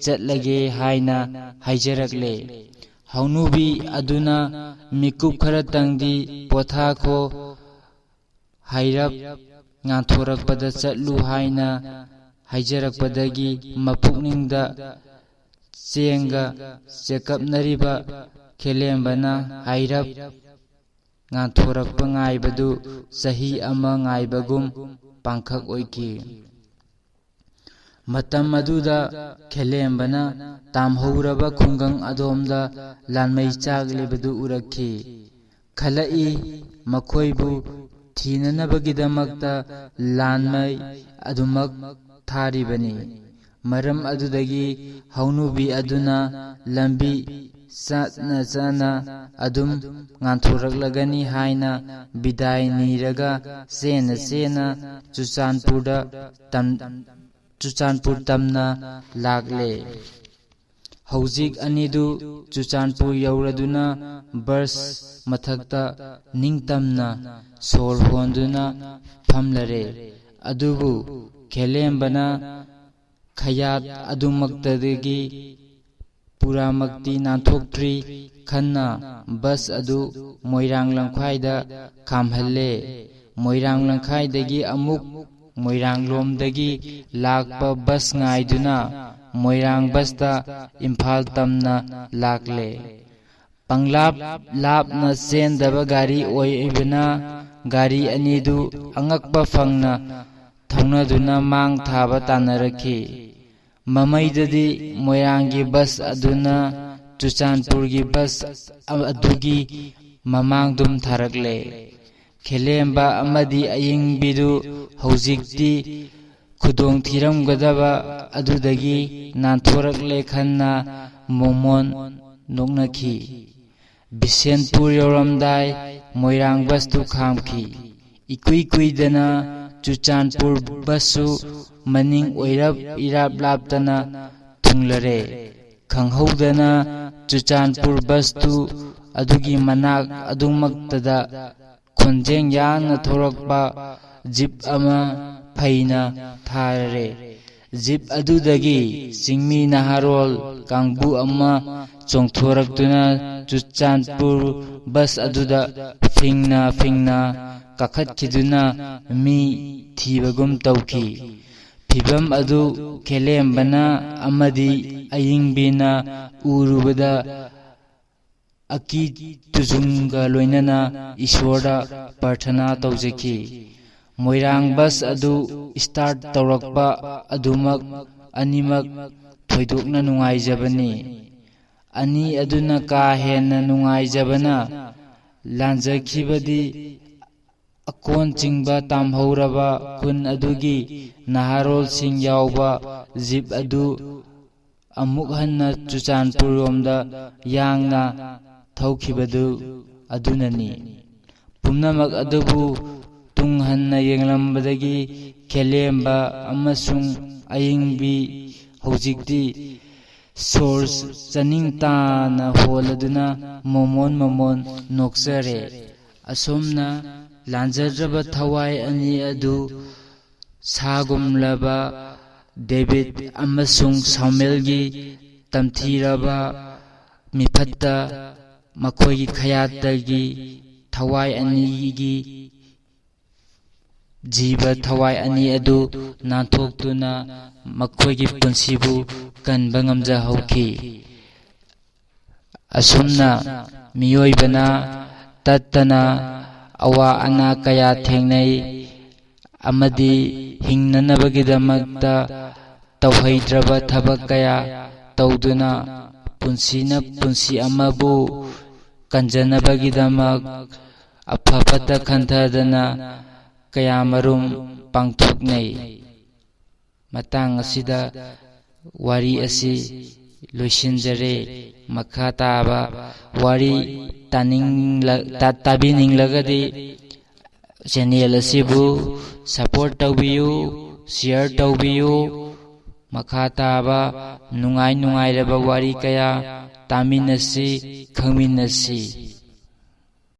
ꯆꯠꯂꯒꯦ" ꯍꯥꯏꯅ ꯍꯥꯏꯖꯔꯛꯂꯦ꯫ ꯍꯧꯅꯨꯕꯤ ꯑꯗꯨꯅ ꯃꯤꯀꯨꯞ ꯈꯔꯇꯪꯗꯤ ꯄꯣꯊꯥꯈꯣ, ꯍꯥꯏꯔꯞ ꯉꯥꯟꯊꯣꯔꯛꯄꯗ ꯆꯠꯂꯨ ꯍꯥꯏꯅ ꯍꯥꯏꯖꯔꯛꯄꯗꯒꯤ ꯃꯄꯨꯛꯅꯤꯡꯗ ꯆꯦꯡꯒ ꯆꯦꯀꯞꯅꯔꯤꯕ ꯈꯦꯂꯦꯝꯕꯅ ꯍꯥꯏꯔꯞ ꯉꯥꯟꯊꯣꯔꯛꯄ ꯉꯥꯏꯕꯗꯨ ꯆꯍꯤ ꯑꯃ ꯉꯥꯏꯕꯒꯨꯝ ꯄꯥꯡꯈꯛ ꯑꯣꯏꯈꯤ꯫ ꯃꯇꯝ ꯑꯗꯨꯗ ꯈꯦꯂꯦꯝꯕꯅ ꯇꯥꯝꯍꯧꯔꯕ ꯈꯨꯡꯒꯪ ꯑꯗꯣꯝꯗ ꯂꯥꯟꯃꯩ ꯆꯥꯛꯂꯤꯕꯗꯨ ꯎꯔꯛꯈꯤ꯫ ꯈꯜꯂꯛꯏ, ꯃꯈꯣꯏꯕꯨ ꯊꯤꯅꯅꯕꯒꯤꯗꯃꯛꯇ ꯂꯥꯟꯃꯩ ꯑꯗꯨꯃꯛ ꯊꯥꯔꯤꯕꯅꯤ꯫ ꯃꯔꯝ ꯑꯗꯨꯗꯒꯤ ꯍꯧꯅꯨꯕꯤ ꯑꯗꯨꯅ ꯂꯝꯕꯤ ꯆꯠꯅ ꯆꯠꯅ ꯑꯗꯨꯝ ꯉꯥꯟꯊꯣꯔꯛꯂꯒꯅꯤ ꯍꯥꯏꯅ ꯕꯤꯗꯥꯏ ꯅꯤꯔꯒ ꯆꯦꯟꯅ ꯆꯦꯟꯅ ꯆꯨꯔꯆꯥꯟꯄꯨꯔꯗ ꯇꯝ-, ꯆꯨꯔꯆꯥꯟꯄꯨꯔ ꯇꯝꯅ ꯂꯥꯛꯂꯦ꯫ ꯍꯧꯖꯤꯛ ꯑꯅꯤꯗꯨ ꯆꯨꯔꯆꯥꯟꯄꯨꯔ ꯌꯧꯔꯗꯨꯅ ꯕꯁ ꯃꯊꯛꯇ ꯅꯤꯡꯇꯝꯅ ꯁꯣꯔ ꯍꯣꯟꯗꯨꯅ ꯐꯝꯂꯔꯦ꯫ ꯑꯗꯨꯕꯨ ꯈꯦꯂꯦꯝꯕꯅ ꯈꯌꯥꯠ ꯑꯗꯨꯃꯛꯇꯗꯒꯤ ꯄꯨꯔꯥꯃꯛꯇꯤ ꯅꯥꯟꯊꯣꯛꯇ꯭ꯔꯤ꯫ ꯈꯟꯅ ꯕꯁ ꯑꯗꯨ ꯃꯣꯏꯔꯥꯡ ꯂꯝꯈꯥꯏꯗ ꯈꯥꯝꯍꯜꯂꯦ꯫ ꯃꯣꯏꯔꯥꯡ ꯂꯝꯈꯥꯏꯗꯒꯤ ꯑꯃꯨꯛ ꯃꯣꯏꯔꯥꯡꯂꯣꯝꯗꯒꯤ ꯂꯥꯛꯄ ꯕꯁ ꯉꯥꯏꯗꯨꯅ ꯃꯣꯏꯔꯥꯡ ꯕꯁꯇ ꯏꯝꯐꯥꯜ ꯇꯝꯅ ꯂꯥꯛꯂꯦ꯫ ꯄꯪꯂꯥꯞ ꯂꯥꯞꯅ ꯆꯦꯟꯗꯕ ꯒꯥꯔꯤ ꯑꯣꯏꯕꯅ ꯒꯥꯔꯤ ꯑꯅꯤꯗꯨ ꯑꯉꯛꯄ ꯐꯪꯅ ꯊꯧꯅꯗꯨꯅ ꯃꯥꯡ ꯊꯥꯕ ꯇꯥꯟꯅꯔꯛꯈꯤ꯫ ꯃꯃꯩꯗꯗꯤ ꯃꯣꯏꯔꯥꯡꯒꯤ ꯕꯁ ꯑꯗꯨꯅ ꯆꯨꯔꯆꯥꯟꯄꯨꯔꯒꯤ ꯕꯁ ꯑꯗꯨꯒꯤ ꯃꯃꯥꯡꯗꯨꯝ ꯊꯥꯔꯛꯂꯦ꯫ ꯈꯦꯂꯦꯝꯕ ꯑꯃꯗꯤ ꯑꯌꯤꯡꯕꯤꯗꯨ ꯍꯧꯖꯤꯛꯇꯤ ꯈꯨꯗꯣꯡ ꯊꯤꯔꯝꯒꯗꯕ ꯑꯗꯨꯗꯒꯤ ꯅꯥꯟꯊꯣꯔꯛꯂꯦ ꯈꯟꯅ ꯃꯣꯃꯣꯟ ꯅꯣꯛꯅꯈꯤ꯫ ꯕꯤꯁꯦꯟꯄꯨꯔ ꯌꯧꯔꯝꯗꯥꯏ ꯃꯣꯏꯔꯥꯡ ꯕꯁꯇꯨ ꯈꯥꯝꯈꯤ꯫ ꯏꯀꯨꯏ ꯀꯨꯏꯗꯅ ꯆꯨꯔꯆꯥꯟꯄꯨꯔ ꯕꯁꯁꯨ ꯃꯅꯤꯡ ꯑꯣꯏꯔꯞ ꯏꯔꯥꯞ ꯂꯥꯞꯇꯅ ꯊꯨꯡꯂꯔꯦ꯫ ꯈꯪꯍꯧꯗꯅ ꯆꯨꯔꯆꯥꯟꯄꯨꯔ ꯕꯁꯇꯨ ꯑꯗꯨꯒꯤ ꯃꯅꯥꯛ ꯑꯗꯨꯃꯛꯇꯗ ꯈꯣꯟꯖꯦꯜ ꯌꯥꯡꯅ ꯊꯣꯔꯛꯄ ꯖꯤꯞ ꯑꯃ ꯐꯩꯅ ꯊꯥꯔꯦ꯫ ꯖꯤꯞ ꯑꯗꯨꯗꯒꯤ ꯆꯤꯡꯃꯤ ꯅꯍꯥꯔꯣꯜ ꯀꯥꯡꯕꯨ ꯑꯃ ꯆꯣꯡꯊꯣꯔꯛꯇꯨꯅ ꯆꯨꯔꯆꯥꯟꯄꯨꯔ ꯕꯁ ꯑꯗꯨꯗ ꯐꯤꯡꯅ ꯐꯤꯡꯅ ꯀꯥꯈꯠꯈꯤꯗꯨꯅ ꯃꯤ ꯊꯤꯕꯒꯨꯝ ꯇꯧꯈꯤ꯫ ꯐꯤꯚꯝ ꯑꯗꯨ ꯈꯦꯂꯦꯝꯕꯅ ꯑꯃꯗꯤ ꯑꯌꯤꯡꯕꯤꯅ ꯎꯔꯨꯕꯗ ꯑꯀꯤ ꯇꯨꯖꯨꯡꯒ ꯂꯣꯏꯅꯅ ꯏꯁꯣꯔꯗ ꯄ꯭ꯔꯊꯅꯥ ꯇꯧꯖꯈꯤ꯫ ꯃꯣꯏꯔꯥꯡ ꯕꯁ ꯑꯗꯨ ꯁ꯭ꯇꯥꯔꯠ ꯇꯧꯔꯛꯄ ꯑꯗꯨꯃꯛ ꯑꯅꯤꯃꯛ ꯊꯣꯏꯗꯣꯛꯅ ꯅꯨꯡꯉꯥꯏꯖꯕꯅꯤ꯫ ꯑꯅꯤ ꯑꯗꯨꯅ ꯀꯥ ꯍꯦꯟꯅ ꯅꯨꯡꯉꯥꯏꯖꯕꯅ ꯂꯥꯟꯖꯈꯤꯕꯗꯤ ꯑꯀꯣꯟ ꯆꯤꯡꯕ ꯇꯥꯝꯍꯧꯔꯕ ꯈꯨꯟ ꯑꯗꯨꯒꯤ ꯅꯍꯥꯔꯣꯜꯁꯤꯡ ꯌꯥꯎꯕ ꯖꯤꯞ ꯑꯗꯨ ꯑꯃꯨꯛ ꯍꯟꯅ ꯆꯨꯔꯆꯥꯟꯄꯨꯔꯔꯣꯝꯗ ꯌꯥꯡꯅ ꯊꯧꯈꯤꯕꯗꯨ ꯑꯗꯨꯅꯅꯤ꯫ ꯄꯨꯝꯅꯃꯛ ꯑꯗꯨꯕꯨ ꯇꯨꯡ ꯍꯟꯅ ꯌꯦꯡꯂꯝꯕꯗꯒꯤ ꯈꯦꯂꯦꯝꯕ ꯑꯃꯁꯨꯡ ꯑꯌꯤꯡꯕꯤ ꯍꯧꯖꯤꯛꯇꯤ ꯁꯣꯔ ꯆꯅꯤꯡ ꯇꯥꯅ ꯍꯣꯜꯂꯗꯨꯅ ꯃꯣꯃꯣꯟ ꯃꯣꯃꯣꯟ ꯅꯣꯛꯆꯔꯦ꯫ ꯑꯁꯨꯝꯅ ꯂꯥꯟꯖꯗ꯭ꯔꯕ ꯊꯋꯥꯏ ꯑꯅꯤ ꯑꯗꯨ ꯁꯥꯒꯨꯝꯂꯕ ꯗꯦꯕꯤꯠ ꯑꯃꯁꯨꯡ ꯁꯥꯃꯨꯑꯦꯜꯒꯤ ꯇꯝꯊꯤꯔꯕ ꯃꯤꯐꯠꯇ ꯃꯈꯣꯏꯒꯤ ꯈꯌꯥꯠꯇꯒꯤ ꯊꯋꯥꯏ ꯑꯅꯤꯒꯤ ꯖꯤꯕ ꯊꯋꯥꯏ ꯑꯅꯤ ꯑꯗꯨ ꯅꯥꯟꯊꯣꯛꯇꯨꯅ ꯃꯈꯣꯏꯒꯤ ꯄꯨꯟꯁꯤꯕꯨ ꯀꯟꯕ ꯉꯝꯖꯍꯧꯈꯤ꯫ ꯑꯁꯨꯝꯅ ꯃꯤꯑꯣꯏꯕꯅ ꯇꯠꯇꯅ ꯑꯋꯥ ꯑꯅꯥ ꯀꯌꯥ ꯊꯦꯡꯅꯩ ꯑꯃꯗꯤ ꯍꯤꯡꯅꯅꯕꯒꯤꯗꯃꯛꯇ ꯇꯧꯍꯩꯗ꯭ꯔꯕ ꯊꯕꯛ ꯀꯌꯥ ꯇꯧꯗꯨꯅ ꯄꯨꯟꯁꯤꯅ ꯄꯨꯟꯁꯤ ꯑꯃꯕꯨ ꯀꯟꯖꯅꯕꯒꯤꯗꯃꯛ ꯑꯐ ꯐꯠꯇ ꯈꯟꯊꯗꯅ ꯀꯌꯥꯃꯔꯨꯝ ꯄꯥꯡꯊꯣꯛꯅꯩ꯫ ꯃꯇꯥꯡ ꯑꯁꯤꯗ ꯋꯥꯔꯤ ꯑꯁꯤ ꯂꯣꯏꯁꯤꯟꯖꯔꯦ꯫ ꯃꯈꯥ ꯇꯥꯕ ꯋꯥꯔꯤ ꯇꯥꯅꯤꯡꯂ-, ꯇꯥ-, ꯇꯥꯕꯤꯅꯤꯡꯂꯒꯗꯤ ꯆꯦꯅꯦꯜ ꯑꯁꯤꯕꯨ ꯁꯄꯣꯔꯠ ꯇꯧꯕꯤꯌꯨ, ꯁꯤꯌꯔ ꯇꯧꯕꯤꯌꯨ꯫ ꯃꯈꯥ ꯇꯥꯕ ꯅꯨꯡꯉꯥꯏ ꯅꯨꯡꯉꯥꯏꯔꯕ ꯋꯥꯔꯤ ꯀꯌꯥ ꯇꯥꯃꯤꯟꯅꯁꯤ, ꯈꯪꯃꯤꯟꯅꯁꯤ꯫